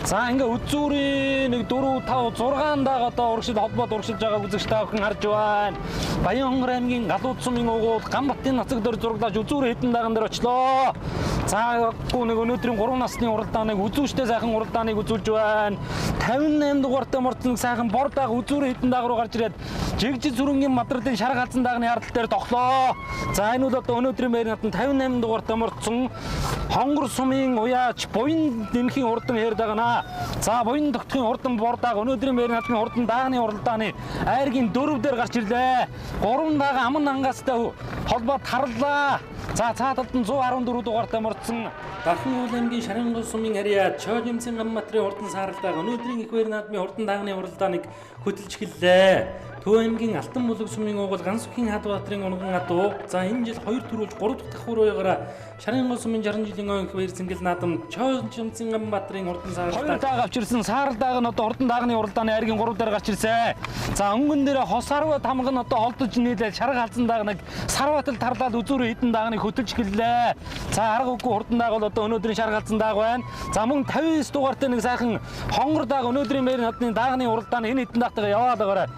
За ингээ үзүүрийн 1 4 5 6 дааг одоо урагшил холбоод урагшилж байгааг үзэгч та бүхэн харж байна. Баян хонгор аймгийн Галууд сумын угуул Ганбатын нацаг дөр зураглаач үзүүр хэдэн дааган дээр очлоо. За нэг өнөөдрийн 3 насны уралдааныг үзүүштэй сайхан уралдааныг үзүүлж байна. 58 дугаартай морцсон сайхан бор дааг үзүүр хэдэн дааг руу гарч ирээд жигжи зүрэнгийн мадралын шар галзан даагны ардал дээр тоглоо. За энэ бол одоо өнөөдрийн байр наадам 58 дугаартай морцсон Хонгор сумын уяач буян дэмхийн хурдан хээр дагна. За буян тогтхын хурдан бор дааг өнөөдрийн байр наадмын хурдан даагны уралдааны айргийн 4 дээр гарч ирлээ. 3 даага аман ангастай холбоод тарлаа. За цаа талд нь 114 дугаартай морцсон Дархан уул аймгийн Шарын гол сумын харьяа Чойжмцын Ганбаатарын хурдан сааралдааг өнөөдрийн их баяр наадмын хурдан даагны уралдааныг хөтөлж эхэллээ. Төв аймгийн Алтан булаг сумын угуул Гансүхийн Хадбаатарын унган адуу. За энэ жил 2 төрүүлж 3 дахь давхар уяагаараа Шарын гол сумын 60 жилийн ой их баяр зингэл наадам Чойжмцын Ганбаатарын хурдан сааралдааг 2 дааг авчирсан сааралдааг нь одоо хурдан даагны уралдааны айргийн 3 дээр гарч ирсэн. За өнгөн дээр хосарва тамга нь одоо холдож нийлээд шарга халзан дааг нэг сарватал тарлаад үзүүрээ хэдэн даагныг хөтөлж эхэллээ. За арга үгүй хурдан дааг бол одоо өнөөдрийн шарга халзан дааг байна. За мөн 59 дугаартай нэг сайхан хонгор дааг өнөөдрийн баяр наадмын даагны уралдааны энэ хэдэн даагтайгаа яваад байгаарай.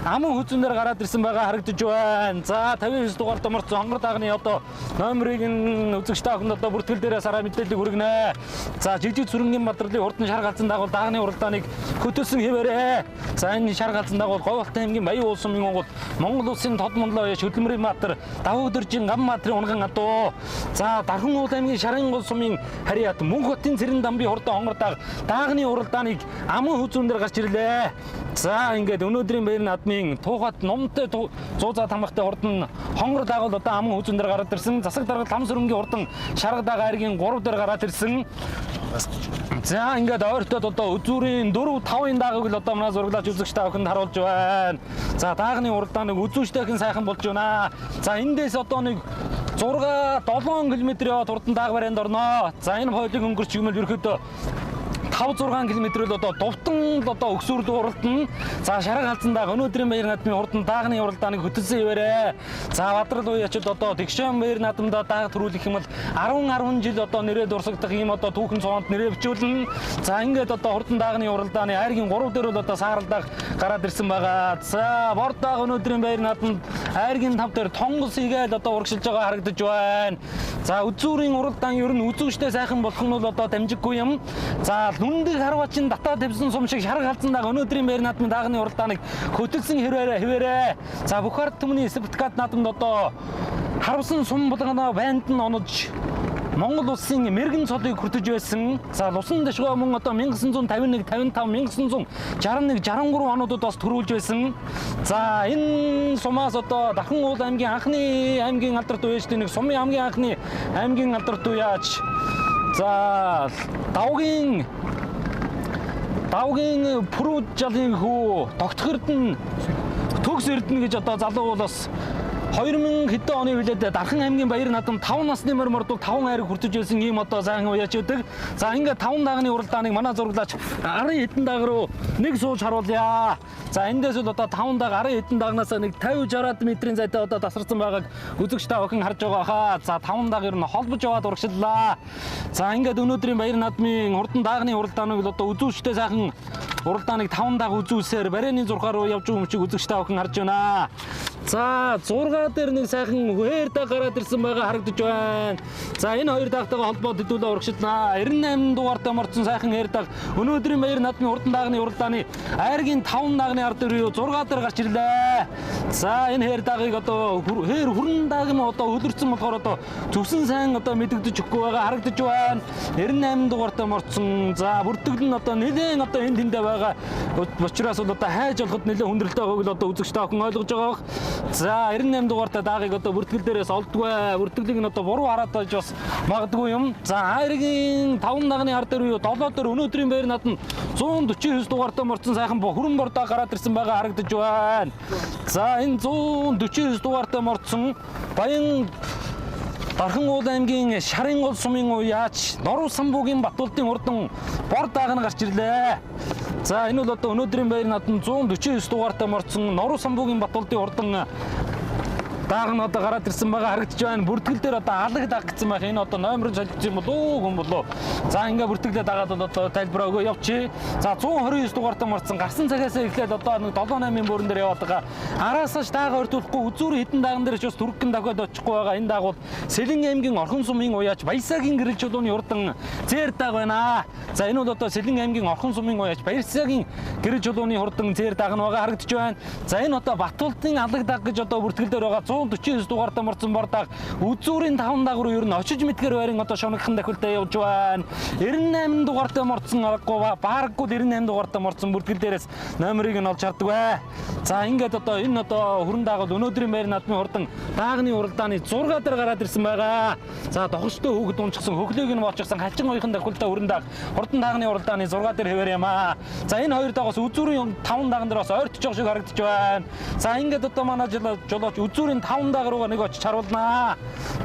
Аман хүзүүнээр гараад ирсэн байгаа харагдаж байна. За 59 дугаартай морцсон хонгор даагны одоо номерыг нь үзэгч та бүхэнд одоо бүртгэл дээрээ сараа мэдээллийг хүргэнэ. За жигжиг зүрэнгийн мадрлын хурдан шар галзан дагуул даагны уралдааныг хөтөлсөн хэвээрээ. За энэ шар галзан дагуул Говьалтай аймгийн Баян уул сумын угуул Монгол улсын тод монлоо шүлмрийн Баатар Давуу өдөржин Ганбаатарын унган адуу. За Дархан уул аймгийн Шарын гол сумын харьяат Мөнх хотын Цэрэн дамбын хурдан хонгор дааг даагны уралдааныг аман хүзүүн дээр гарч ирлээ. За ингээд өнөөдрийн баяр наадмын туухат номтой зуузаа тамгатай хурдан хонгор дааг бол одоо аман хүзүүн дээр гараад ирсэн. Засаг даргал хам сүрэнгийн хурдан шарга дааг айргийн 3 дээр гараад ирсэн. За ингээд ойртоод одоо үзүүрийн 4 5-ын даагыг л одоо манай зураглаач үзэгч та бүхэнд харуулж байна. За даагны уралдааныг үзүүштэйхэн сайхан болж байна. За эндээс одоо нэг 6 7 км яваад хурдан дааг барианд орноо. За энэ хойлыг өнгөрч юмэл ерөөдөө 5 6 км л одоо дувтан л одоо өгсөөрд уралдана. За шарга халзан даг өнөөдрийн баяр наадмын хурдан даагны уралдааныг хөтөлсөн хിവэрэ. За Бадрал уяачд одоо Тэгшэн баяр наадамдаа дааг төрүүлэх юм бол 10 10 жил одоо нэрээ дурсагдах ийм одоо түүхэн цоонд нэрээ бичүүлнэ. За ингээд одоо хурдан даагны уралдааны айргийн 3 дээр бол одоо сааралдааг гараад ирсэн байгаа. За бордааг өнөөдрийн баяр наадамд айргийн 5 дээр тонгос игээл одоо урагшилж байгаа харагдаж байна. За үзүүрийн уралдаан ер нь үзүүштэй сайхан болох нь бол одоо дамжиггүй юм. За нүндэг харвачин татаа тавьсан сум шиг шарга халзан даг өнөөдрийн баяр наадмын даагны уралдааныг хөтөлсөн хэвээрээ. За бүх ард түмний сертификат наадамд одоо харвсан сум булгана банд нь онож Монгол улсын мэрэгэн цолыг хүртэж байсан. За Лусан дэшгөө мөн одоо 1951, 55, 1961, 63 онуудад бас төрүүлж байсан. За энэ сумаас одоо Дархан уул аймгийн анхны аймгийн алдарт үеэжтэй нэг сумын хамгийн анхны аймгийн алдарт үеач. За давгийн Пүрүүд жалын хүү Тогтох Эрдэнэ Төгс Эрдэнэ гэж одоо залуу бол бас 2000 хэдэн оны билээд Дархан аймгийн баяр наадам 5 насны морь мордууд 5 айраг хүртэж байсан ийм одоо сайхан уяач өгдөг. За ингээд 5 дагны уралдааныг манай зураглаач 10 хэдэн даг руу нэг сууж харуулъя. За эндээс бол одоо 5 даг 10 хэдэн дагнаас нэг 50 60 метрийн зайтай одоо тасарсан байгааг үзэгч та бүхэн харж байгаа хаа. За 5 даг ер нь холбож яваад урагшлаа. За ингээд өнөөдрийн баяр наадмын хурдан дагны уралдааныг л одоо үзүүштэй сайхан уралдааныг 5 даг үзүүлсээр барайны зурхаа руу явж байгаа юм шиг үзэгч та бүхэн харж байна. За 6 дээр нэг сайхан хээр даг гараад ирсэн байгаа харагдаж байна. За энэ хоёр дагтайгаа холбоод хэдүүлээ урагшилнаа. 98 дугаартай морцсон сайхан хээр даг өнөөдрийн баяр наадмын хурдан дагны уралдааны айргийн 5 дагны ард руу 6 дээр гарч ирлээ. За энэ хээр дагийг одоо хээр хүрэн даг нь одоо өлөрцөн болохоор одоо зөвсөн сайн одоо мэдэгдэж өгөхгүй байгаа харагдаж байна. 98 дугаартай морцсон. За бүртгэл нь одоо нэлээд одоо энэ тэндээ байгаа учраас бол одоо хайж олоход нэлээд хүндрэлтэй байгааг л одоо үзэгч та бүхэн ойлгож байгаа бох. За 98 дугаартай даагийг одоо бүртгэл дээрээс олдгүй. Бүртгэлийг нь одоо буруу хараад байж бас магадгүй юм. За айргийн 5 дагны хар дээр юу 7 дээр өнөөдрийн баяр наадам 149 дугаартай морцсон сайхан хүрэн бордоо гараад ирсэн байгаа харагдаж байна. За энэ 149 дугаартай морцсон Баян Дархан уул аймгийн Шарын гол сумын уяач Норуу самбуугийн Батулдын урдан бор дааг нь гарч ирлээ. За энэ бол одоо өнөөдрийн баяр наадам 149 дугаартай морцсон Норуу самбуугийн Батулдын урдан дааг нь одоо гараад ирсэн байгаа харагдаж байна. Бүртгэл дээр одоо алаг даг гэсэн байх. Энэ одоо номер нь солигдсон юм болов уу гүн болов. За ингээ бүртгэлээ дагаад бол одоо тайлбараа өгөө явчих. За 129 дугаартай морцсон гарсан цагаас эхлээд одоо нэг 7 8-ын бүрэн дээр яваад байгаа. Араасаа ч даага өртүүлэхгүй үзүүр хідэн дааган дээр ч бас түргэн дахиад очихгүй байгаа. Энэ дааг бол Сэлэн аймгийн Орхон сумын уяач Баясагийн гэрэл чулууны урдан зээр дааг байна. За энэ бол одоо Сэлэн аймгийн Орхон сумын уяач Баясагийн гэрэл чулууны хурдан зээр дааг нь байгаа харагдаж байна. За энэ одоо Батулдын алаг даг гэж одоо бүртгэл дээр байгаа 149 дугаартай морцсон бордааг үзүүрийн 5 даг руу ер нь очиж мэдгээр байрын одоо шоногхон дахилтаа явж байна. 98 дугаартай морцсон аргагүй баараггүй 98 дугаартай морцсон бүртгэл дээрээс номерыг нь олж чаддаг бай. За ингээд одоо энэ одоо хүрэн дагуул өнөөдрийн байр наадмын хурдан даагны уралдааны 6 дээр гараад ирсэн байгаа. За дохостой хүүхэд унчихсан хөхлөөг нь болчихсон хачин оёхон дахилтаа хүрэн даг хурдан даагны уралдааны 6 дээр хэвээр юм аа. За энэ хоёр дагаас үзүүрийн 5 даган дээр бас ойртож байгаа шиг харагдаж байна. За ингээд одоо манай жолооч үзүүрийн 5 даг руугаа нэг очиж харуулнаа.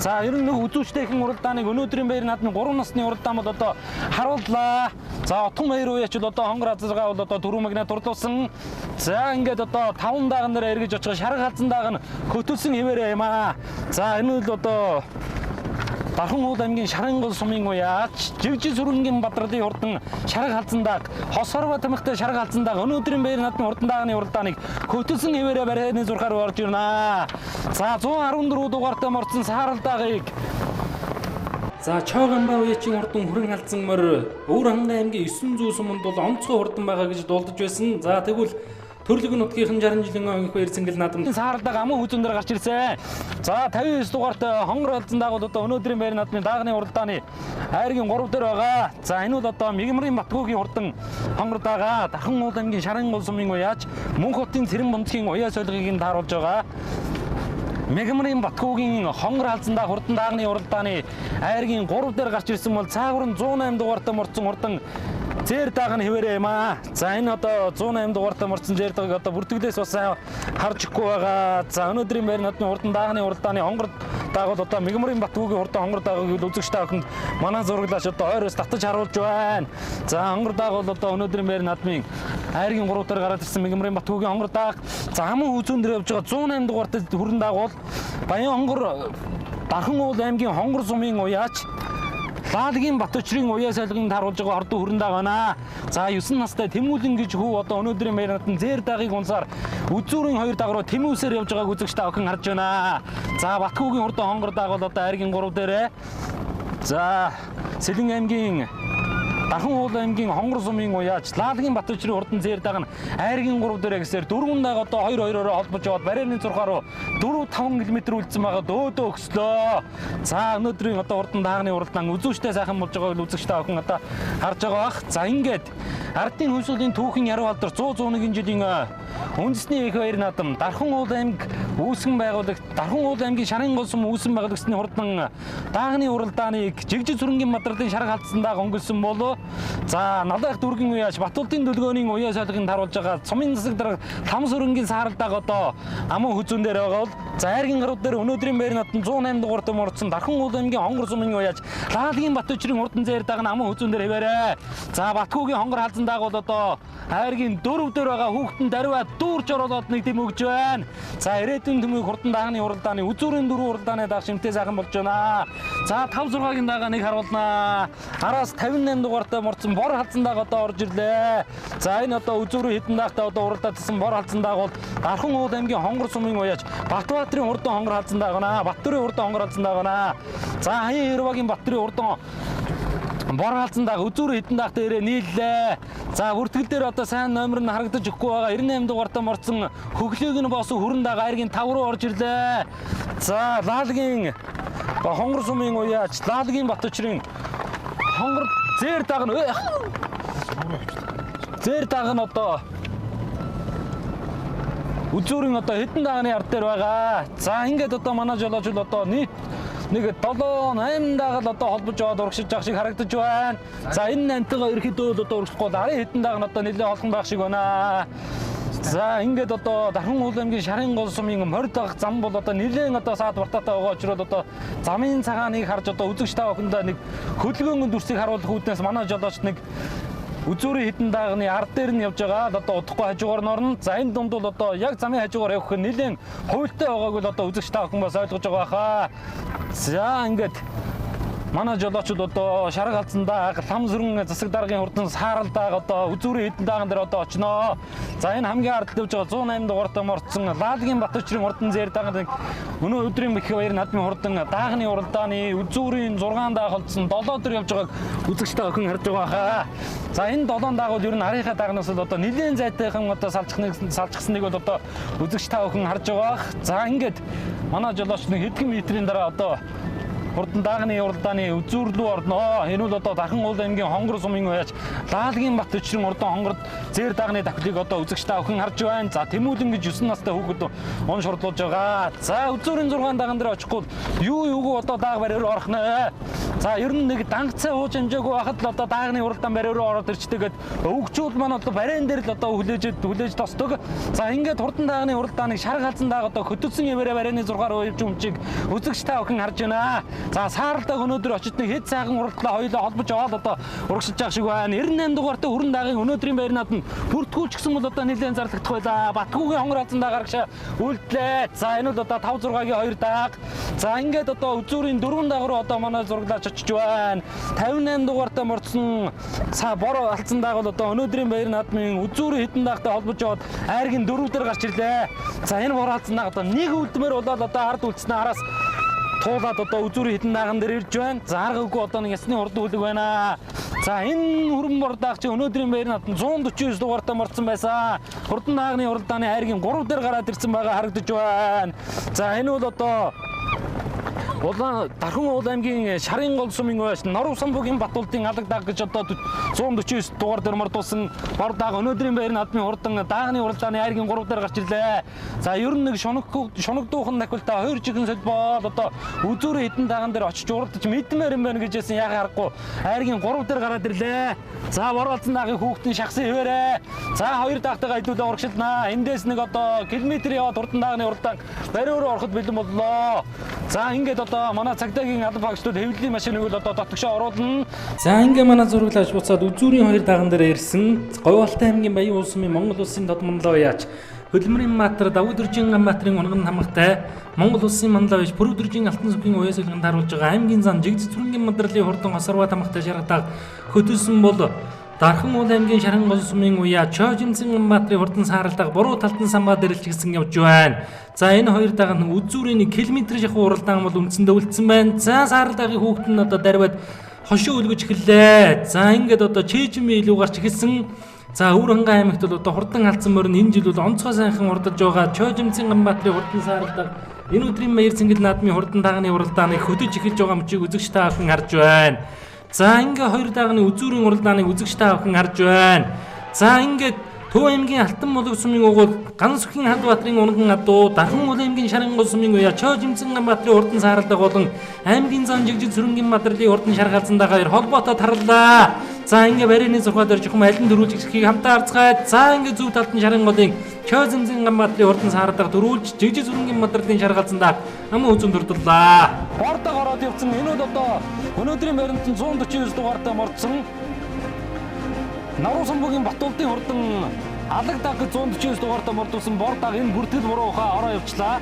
За ер нь нэг үзүүчтэйхэн уралдааныг өнөөдрийн баяр наадмын 3 насны уралдаан бол одоо харууллаа. За Отгон баяр уяач бол одоо хонгор азаргаа бол одоо дөрөв магнаа дурлуулсан. За ингээд одоо 5 даган дээр эргэж очих шарга халзан даг нь хөтөлсөн хэвээрээ юм аа. За энэ бол одоо Дархан уул аймгийн Шарангол сумын уяач Жигжи сүрэнгийн Бадралын хурдан шарга халзан даг хос хорвоо тамхтай шарга халзан даг өнөөдрийн баяр наадмын хурдан дагны уралдааныг хөтөлсөн хэвээрээ барайны зурхаар орж ирнэ. За 114 дугаартай морцсон саарал дагыг За Чойгамбаа уяачин хурдан хүрэн халзан морь Өвөр хангай аймгийн 900 суманд бол онцгой хурдан байгаа гэж дуулдаж байсан. За тэгвэл Төрлөг нутгийнхан 60 жилийн өмнөх баяр цэнгэл наадам сааралдаг аман хүзүүн дээр гарч ирсэн. За 59 дугаартай хонгор халзан дагуул одоо өнөөдрийн баяр наадмын даагны уралдааны айргийн 3 дээр байгаа. За энэ бол одоо Мигмрын Батгуугийн хурдан хонгор дагаа Дархан уул аймгийн Шарангол сумын уяач Мөнх хотын Цэрэн бунцгийн уяа солигыг нь тааруулж байгаа. Мегмрын Батгуугийн хонгор халзан даг хурдан даагны уралдааны айргийн 3 дээр гарч ирсэн бол цаагуур нь 108 дугаартай морцсон хурдан Зээр дааг нь хэвээрээ юм аа. За энэ одоо 108 дугаартай морцсон зээр дааг одоо бүртгэлээс бас сайн харж өгөхгүй байгаа. За өнөөдрийн байр наадмын хурдан даагны уралдааны хонгор даагуул одоо Мегмөрийн Батгүйгийн хурдан хонгор даагыг үзэгч та бүхэнд манай зураглаач одоо ойроос татаж харуулж байна. За хонгор даагуул одоо өнөөдрийн байр наадмын айргийн 3 дээр гараад ирсэн Мегмөрийн Батгүйгийн хонгор дааг. За аман хүзүүн дээр явж байгаа 108 дугаартай хүрэн даагуул Баян хонгор Дархан уул аймгийн хонгор сумын уяач Лаалагийн Батөчрийн уяа солигонд харуулж байгаа ордон хүрэн дааг байна. За 9 настай Тэмүүлэн гэж хүү одоо өнөөдрийн байр наадмын зээр даагийг унсаар үзүүрийн 2 дааг руу тэмүүлсээр явж байгааг үзэгч та бүхэн харж байна. За Батгүйгийн хурдан хонгор дааг бол одоо айргийн 3 дээрээ. За Сэлэн аймгийн Дархан уул аймгийн хонгор сумын уяач Лаалагийн Батөчрийн хурдан зээр дааг нь айргийн 3 дээрээ гэсээр дөрвөн дааг одоо 2 2-ороо холбож яваад барьерны зурхаа руу 4 5 км үлдсэн байгаа дөөдөө өгслөө. За өнөөдрийн одоо хурдан даагны уралдаан үзүүштэй сайхан болж байгааг үзэгч та бүхэн одоо харж байгаа бах. За ингээд ардын хөнсөлийн түүхэн яруу алдар 100 101 жилийн үндэсний их баяр наадам Дархан уул аймаг үүсгэн байгуулагч Дархан уул аймгийн шарын гол сум үүсгэн байгуулагчны хурдан даагны уралдааныг жигжид сүрэнгийн мадарлын шарга халдсан дааг өнгөлсөн болоо. За Налайх дүүргэн уяач Батулдын дөлгөөний уяа солигыг харуулж байгаа сумын засаг дарга Лам сүрэнгийн сааралдааг одоо аман хүзүүн дээр байгаа бол за айргийн гарууд дээр өнөөдрийн байр наадам 108 дугаартай морцсон Дархан уул аймгийн хонгор сумын уяач Лаалагийн Батөчрийн хурдан зээр дааг нь аман хүзүүн дээр хэвээрээ. За Батгүйгийн хонгор халзан дааг бол одоо айргийн 4 дээр байгаа хүүхдэн даруй дүүрч оруулаад нэг дэм өгж байна. За ирээдүйн төмийг хурдан даагны уралдааны үзүүрийн 4 уралдааны дааг шимтэй сайхан болж байна. За 5 6-гийн дагаа нэг харуулнаа. Араас 58 дугаартай морцсон бор халзан дааг одоо орж ирлээ. За энэ одоо үзүүрийн хэдэн даагтай одоо уралдаадсан бор халзан дааг бол Дархан уул аймгийн хонгор сумын уяач Батбаатарын хурдан хонгор халзан дааг байна. Баттүрийн хурдан хонгор халзан дааг байна. За Хаян Хэрвагийн Баттүрийн хурдан бор халзан дааг үзүүрийн хэдэн дааг дээрээ нийллээ. За бүртгэл дээр одоо сайн номер нь харагдаж өгөхгүй байгаа. 98 дугаартай морцсон хөглөөг нь боосон хүрэн дааг айргийн 5 руу орж ирлээ. За Лаалагийн хонгор сумын уяач Лаалагийн Батөчрийн хонгор зээр дааг нь зээр дааг нь одоо үзүүрийн одоо хэдэн даагны ард дээр байгаа. За ингээд одоо манай жолоочул одоо нийт нэг 7 8 дааг л одоо холбож яваад урагшиж байгаа шиг харагдаж байна. За энэ нантайгаа ерөөхдөө л одоо урагшихгүй бол арын хэдэн дааг нь одоо нэлээд холхон байх шиг байна. За ингээд одоо Дархан уул аймгийн шарын гол сумын морь дагах зам бол одоо нэлээд одоо саад бартаатай байгаа учраас одоо замын цагааныг харж одоо үзэгч та бүхэндээ нэг хөдөлгөөн дүрсийг харуулах үүднээс манай жолооч нэг үзүүрийн хэдэн даагны ард дээр нь явж байгаа. Одоо удахгүй хажуугаар нь орно. За энэ дунд бол одоо яг замын хажуугаар явах нь нэлээд хуйлтай байгааг л одоо үзэгч та бүхэн бас ойлгож байгаа хаа. За ингээд манай жолоочууд одоо шарга халзан дааг, лам сүрэн засаг даргын хурдан саарал дааг одоо үзүүрийн хэдэн дааган дээр одоо очноо. За энэ хамгийн ард явж байгаа 108 дугаартай морцсон Лаалагийн Батөчрийн хурдан зээр даагийн өнөө өдрийн их баяр наадмын хурдан даагны уралдааны үзүүрийн 6 дааг холдсон 7 дээр явж байгааг үзэгч та бүхэн харж байгаа хаа. За энэ 7 дааг бол ер нь арийнхаа даагнаас л одоо нэлээд зайтайхан одоо салчихсныг бол одоо үзэгч та бүхэн харж байгаа. За ингээд манай жолооч нэг хэдхэн метрийн дараа одоо хурдан даагны уралдааны үзүүр рүү орно. Энэ бол одоо Дархан уул аймгийн хонгор сумын уяач Лаалагийн Батөчрийн урдан хонгорд зээр даагны давхлыг одоо үзэгч та бүхэн харж байна. За Тэмүүлэн гэж 9 настай хүүхэд он шурдлуулж байгаа. За үзүүрийн 6 дааган дээр очихгүй юу юугүй одоо дааг барьер орох нэ. За ер нь нэг дангацаа ууж амжаагүй байхад л одоо даагны уралдаан барьер рүү ороод ирчдэг гэд өвгчүүл маань одоо барьен дээр л одоо хүлээж тосдог. За ингээд хурдан даагны уралдааныг шарга халзан дааг одоо хөтөлсөн хэвээрээ барьны 6 руу явж өмчийг үзэгч та бүхэн харж байна. За сааралдаг өнөөдөр очиж нэг хэд сайхан уралдлаа хоёулаа холбож аваад одоо урагшиж байгаа шиг байна. 98 дугаартай хүрэн даагийн өнөөдрийн байр наадам бүртгүүлч гэсэн бол одоо нэлээд зарлагдах байлаа. Батгүйгийн хонгор халзан дааг гарагшаа үлдлээ. За энэ бол одоо 5 6-гийн 2 дааг. За ингээд одоо үзүүрийн 4 дааг руу одоо манай зураглаач очиж байна. 58 дугаартай морцсон бор халзан дааг бол одоо өнөөдрийн баяр наадмын үзүүрийн хэдэн даагтай холбож яваад айргийн 4 дээр гарч ирлээ. За энэ бор халзан дааг одоо нэг үлдмээр болоод одоо ард үлдсэн араас туулаад одоо үзүүрийн хэдэн дааган дээр ирж байна. За арга үгүй одоо нэг ясны хурдан үлэг байна. За энэ хүрэн бор дааг чи өнөөдрийн баяр наадам 149 дугаартай морцсон байсан. Хурдан даагны уралдааны айргийн 3 дээр гараад ирсэн байгаа харагдаж байна. За энэ бол одоо Улаан Дархан уул аймгийн Шарын гол сумын уяаш Норов самбугийн Батулдын алаг даг гэж одоо 149 дугаар дээр мордуулсан бор даг өнөөдрийн баяр наадмын хурдан даагны уралдааны айргийн 3 дээр гарч ирлээ. За ер нь нэг шунагдуухан нахилтаа хоёр чихэн солбоод одоо үзүүрээ хитэн дааган дээр очиж уралдаж мэдмээр юм байна гэж яасан яхаа харахгүй айргийн 3 дээр гараад ирлээ. За бор алдсан даагийн хүүхдийн шахсан хэвээрээ. За хоёр даахтайгаа хэдүүлээ урагшилнаа. Эндээс нэг одоо километр яваад хурдан даагны уралдаан бариуруу ороход бэлэн боллоо. За ингээд одоо манай цагдаагийн алба багшлууд хэвлэлийн машиныг л одоо дотгошоо оруулна. За ингээ манай зураглаж буцаад үзүүрийн хоёр даган дээр ирсэн. Говьалтай аймгийн Баян улсын Монгол улсын дод манлай яач Хөдөлмөрийн Маатар Давудөржин Ганбаатарын унган хамгатай Монгол улсын манлай биш Пүрүдөржин Алтан сүхийн уяа солигон тааруулж байгаа аймгийн зан жигд зүрэнгийн мадрлын хурдан хосорва тамгатай шаргадаг хөтөлсөн бол Дархан уул аймгийн Шаран гол сумын уяа Чожимцэн Ганбаатарын хурдан сааралдаг буруу талтан самбаа дэрэлж гисэн явж байна. За энэ хоёр даган үзүүрийн 1 км шахуу уралдаан бол үндсэндээ үлдсэн байна. За сааралдагийн хүүхэд нь одоо дарваад хошуу өлгөж эхэллээ. За ингээд одоо Чэжмээ илүү гарч эхэлсэн. За Өвөр хангай аймагт бол одоо хурдан алдсан морин энэ жил бол онцгой сайхан урдалж байгаа Чожимцэн Ганбаатарын хурдан сааралдаг энэ өдрийн баяр цэнгэл наадмын хурдан даганы уралдааныг хөдөж эхэлж байгаа мөчийг үзэгч та бүхэн харж байна. За ингээ хоёр даганы үзүүрийн уралдааныг үзэгч та бүхэн харж байна. За ингээд Төв аймгийн Алтан мулаг сумын угуул Гансүхийн Хадбаатарын унган адуу Дархан уул аймгийн Шарын гол сумын уяа Чожимцэн Ганбаатарын хурдан сааралдаг болон аймгийн зан жигжид сүрэнгийн мадрлын хурдан шаргаалсан дагаа хоёр холбоотой тарлаа. За ингээ барины зургаа дээр жихум алин дөрүүлж эхлэхийг хамтаа харцгаая. За ингээ зөв талд нь Шарын голын Чожимцэн Ганбаатарын хурдан сааралдаг дөрүүлж жигжид сүрэнгийн мадрлын шаргаалсан даа аман үзэн дурдлаа. Бордог ороод явцсан энэ бол одоо өнөөдрийн баримт 149 дугаартай мордсон Наруу самбугийн Батулдын хурдан алаг даг 149 дугаартай мордуулсан бор даг энэ бүртгэл буруу хаа ороо явчлаа.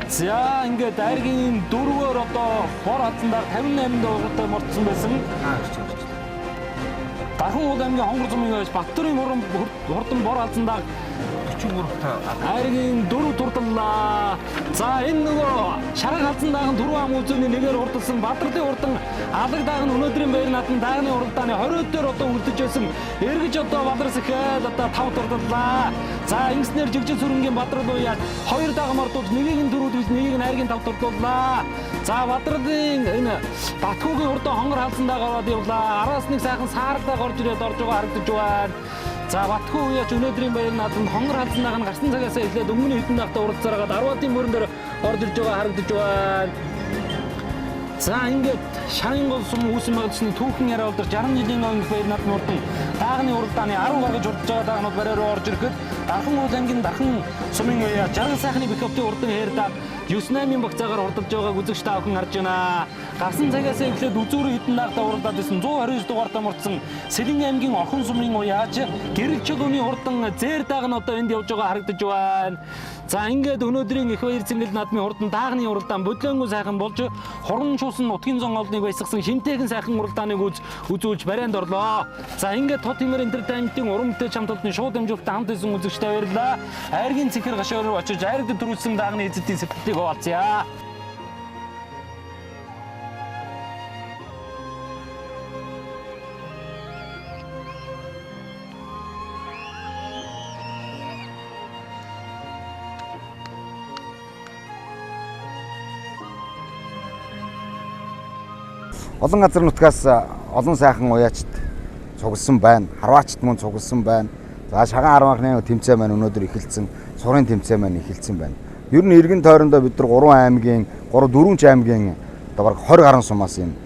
За ингээд айргийн дөрвөөр одоо бор хадсан даг 58 дугаартай мордсон байсан. Дархан уул аймгийн Хонгор зумын байж Баттөрийн хурдан бор хадсан даг 43 та айргийн дөрөв турдлаа. За энэ нөгөө шарга халдсан дааган дөрвөн ам үзүүний нэгээр хурдалсан Бадралын хурдан алаг дааг нь өнөөдрийн баяр наадам даагны уралдааны 20 дээр одоо үлдэж байсан. Эргэж одоо Баларс ихээл одоо 5 турдлаа. За ингэснээр жигжин сүрэнгийн Бадрал уяа хоёр дааг мордуулж нэгийг нь дөрөвдвж нэгийг нь айргийн 5 турдлаа. За Бадралын энэ Батхүүгийн хурдан хонгор халдсан дааг ороод явлаа. Араас нэг сайхан сааралдааг орж ирээд орж байгаа харагдаж байна. За Батхүү уяач өнөөдрийн баяр наадамд хонгор халдсан дааг нь гарсан цагаас эхлээд өмнө хэдэн дагтаа уралцаараад 10-ын мөрөн дээр орж ирж байгаа харагдаж байна. За ингээд Шарын гол сум үүсэн байгуулсны түүхэн яриа болдог 60 жилийн өмнөх баяр наадмын хурдан даагны уралдааны 10 гаргаж урдж байгаа даагнууд барай руу орж ирэхэд Дархан уул аймгийн Дархан сумын уяа 60 сайхны пикаптын хурдан хээр даг 9-8-ын багцаагаар хурдалж байгааг үзэгч та бүхэн харж байна. Гарсан цагаас эхлээд үзүүрийн хэдэн даагтаа уралдаад исэн 129 дугаартай мурдсан Сэлэн аймгийн Орхон сумын уяач гэрэл чөлөөний хурдан зээр дааг нь одоо энд явж байгаа харагдаж байна. За ингээд өнөөдрийн их баяр цэнгэл наадмын хурдан даагны уралдаан бодлоонгүй сайхан болж хуран шуусан нутгийн зон олныг баясгасан шинтэйхэн сайхан уралдааныг үзүүлж барайнд орлоо. За ингээд Тод Тэмэр Entertainment-ийн уран бүтээлч хамт олонны шууд дамжуулалтад хамт исэн үзэгчтэй баярлалаа. Айргийн цэнхэр гашуу руу очиж айраг төрүүлсэн даагны эзэдийн сэтгэлийг хуваалцъя. Олон газар нутгаас олон сайхан уяачд цугласан байна. Харваачд мөн цугласан байна. За шаган арванхны тэмцээн маань өнөөдөр эхэлсэн. Сурын тэмцээн маань эхэлсэн байна. Ер нь эргэн тойрондоо бид нар 3 аймгийн 3 4 ч аймгийн одоо бараг 20 гаруй сумаас юм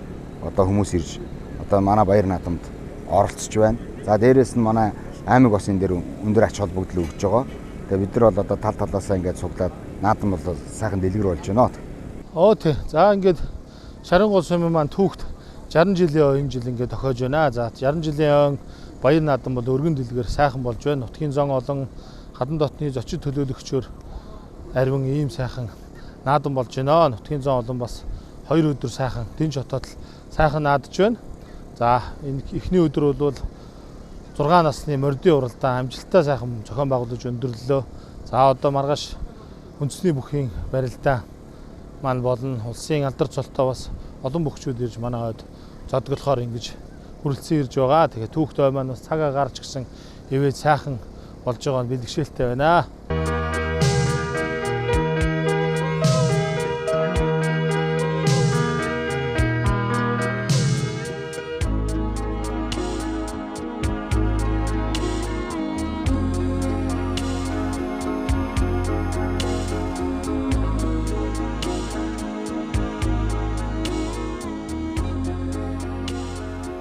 одоо хүмүүс ирж одоо манай баяр наадамд оролцож байна. За дээрээс нь манай аймаг бас энэ дээр өндөр ач холбогдол өгч байгаа. Тэгээ бид нар бол одоо тал талаасаа ингээд цуглаад наадам бол сайхан дэлгэр болж байна. Оо тий. За ингээд Шарын гол сумын маань түүхт 60 жилийн энэ жил ингээд тохиож байна. За 60 жилийн ой баяр наадам бол өргөн дэлгэр сайхан болж байна. Нутгийн зон олон хадан дотны зочид төлөөлөгчөөр ариван ийм сайхан наадам болж байна. Нутгийн зон олон бас 2 өдөр сайхан дэн шотоод сайхан наадж байна. За энэ эхний өдөр бол 6 насны мордын уралдаан амжилттай сайхан зохион байгуулж өндөрлөлөө. За одоо маргааш үндэсний бүхийн барилдаа маань болно. Улсын алдар цолтой бас олон бөхчүүд ирж манай хойд зодглохоор ингэж хүрэлцэн ирж байгаа. Тэгэхээр түүхт ой маань бас цагаа гарч гисэн ивэж сайхан болж байгаа нь бэлгшээлтэй байна.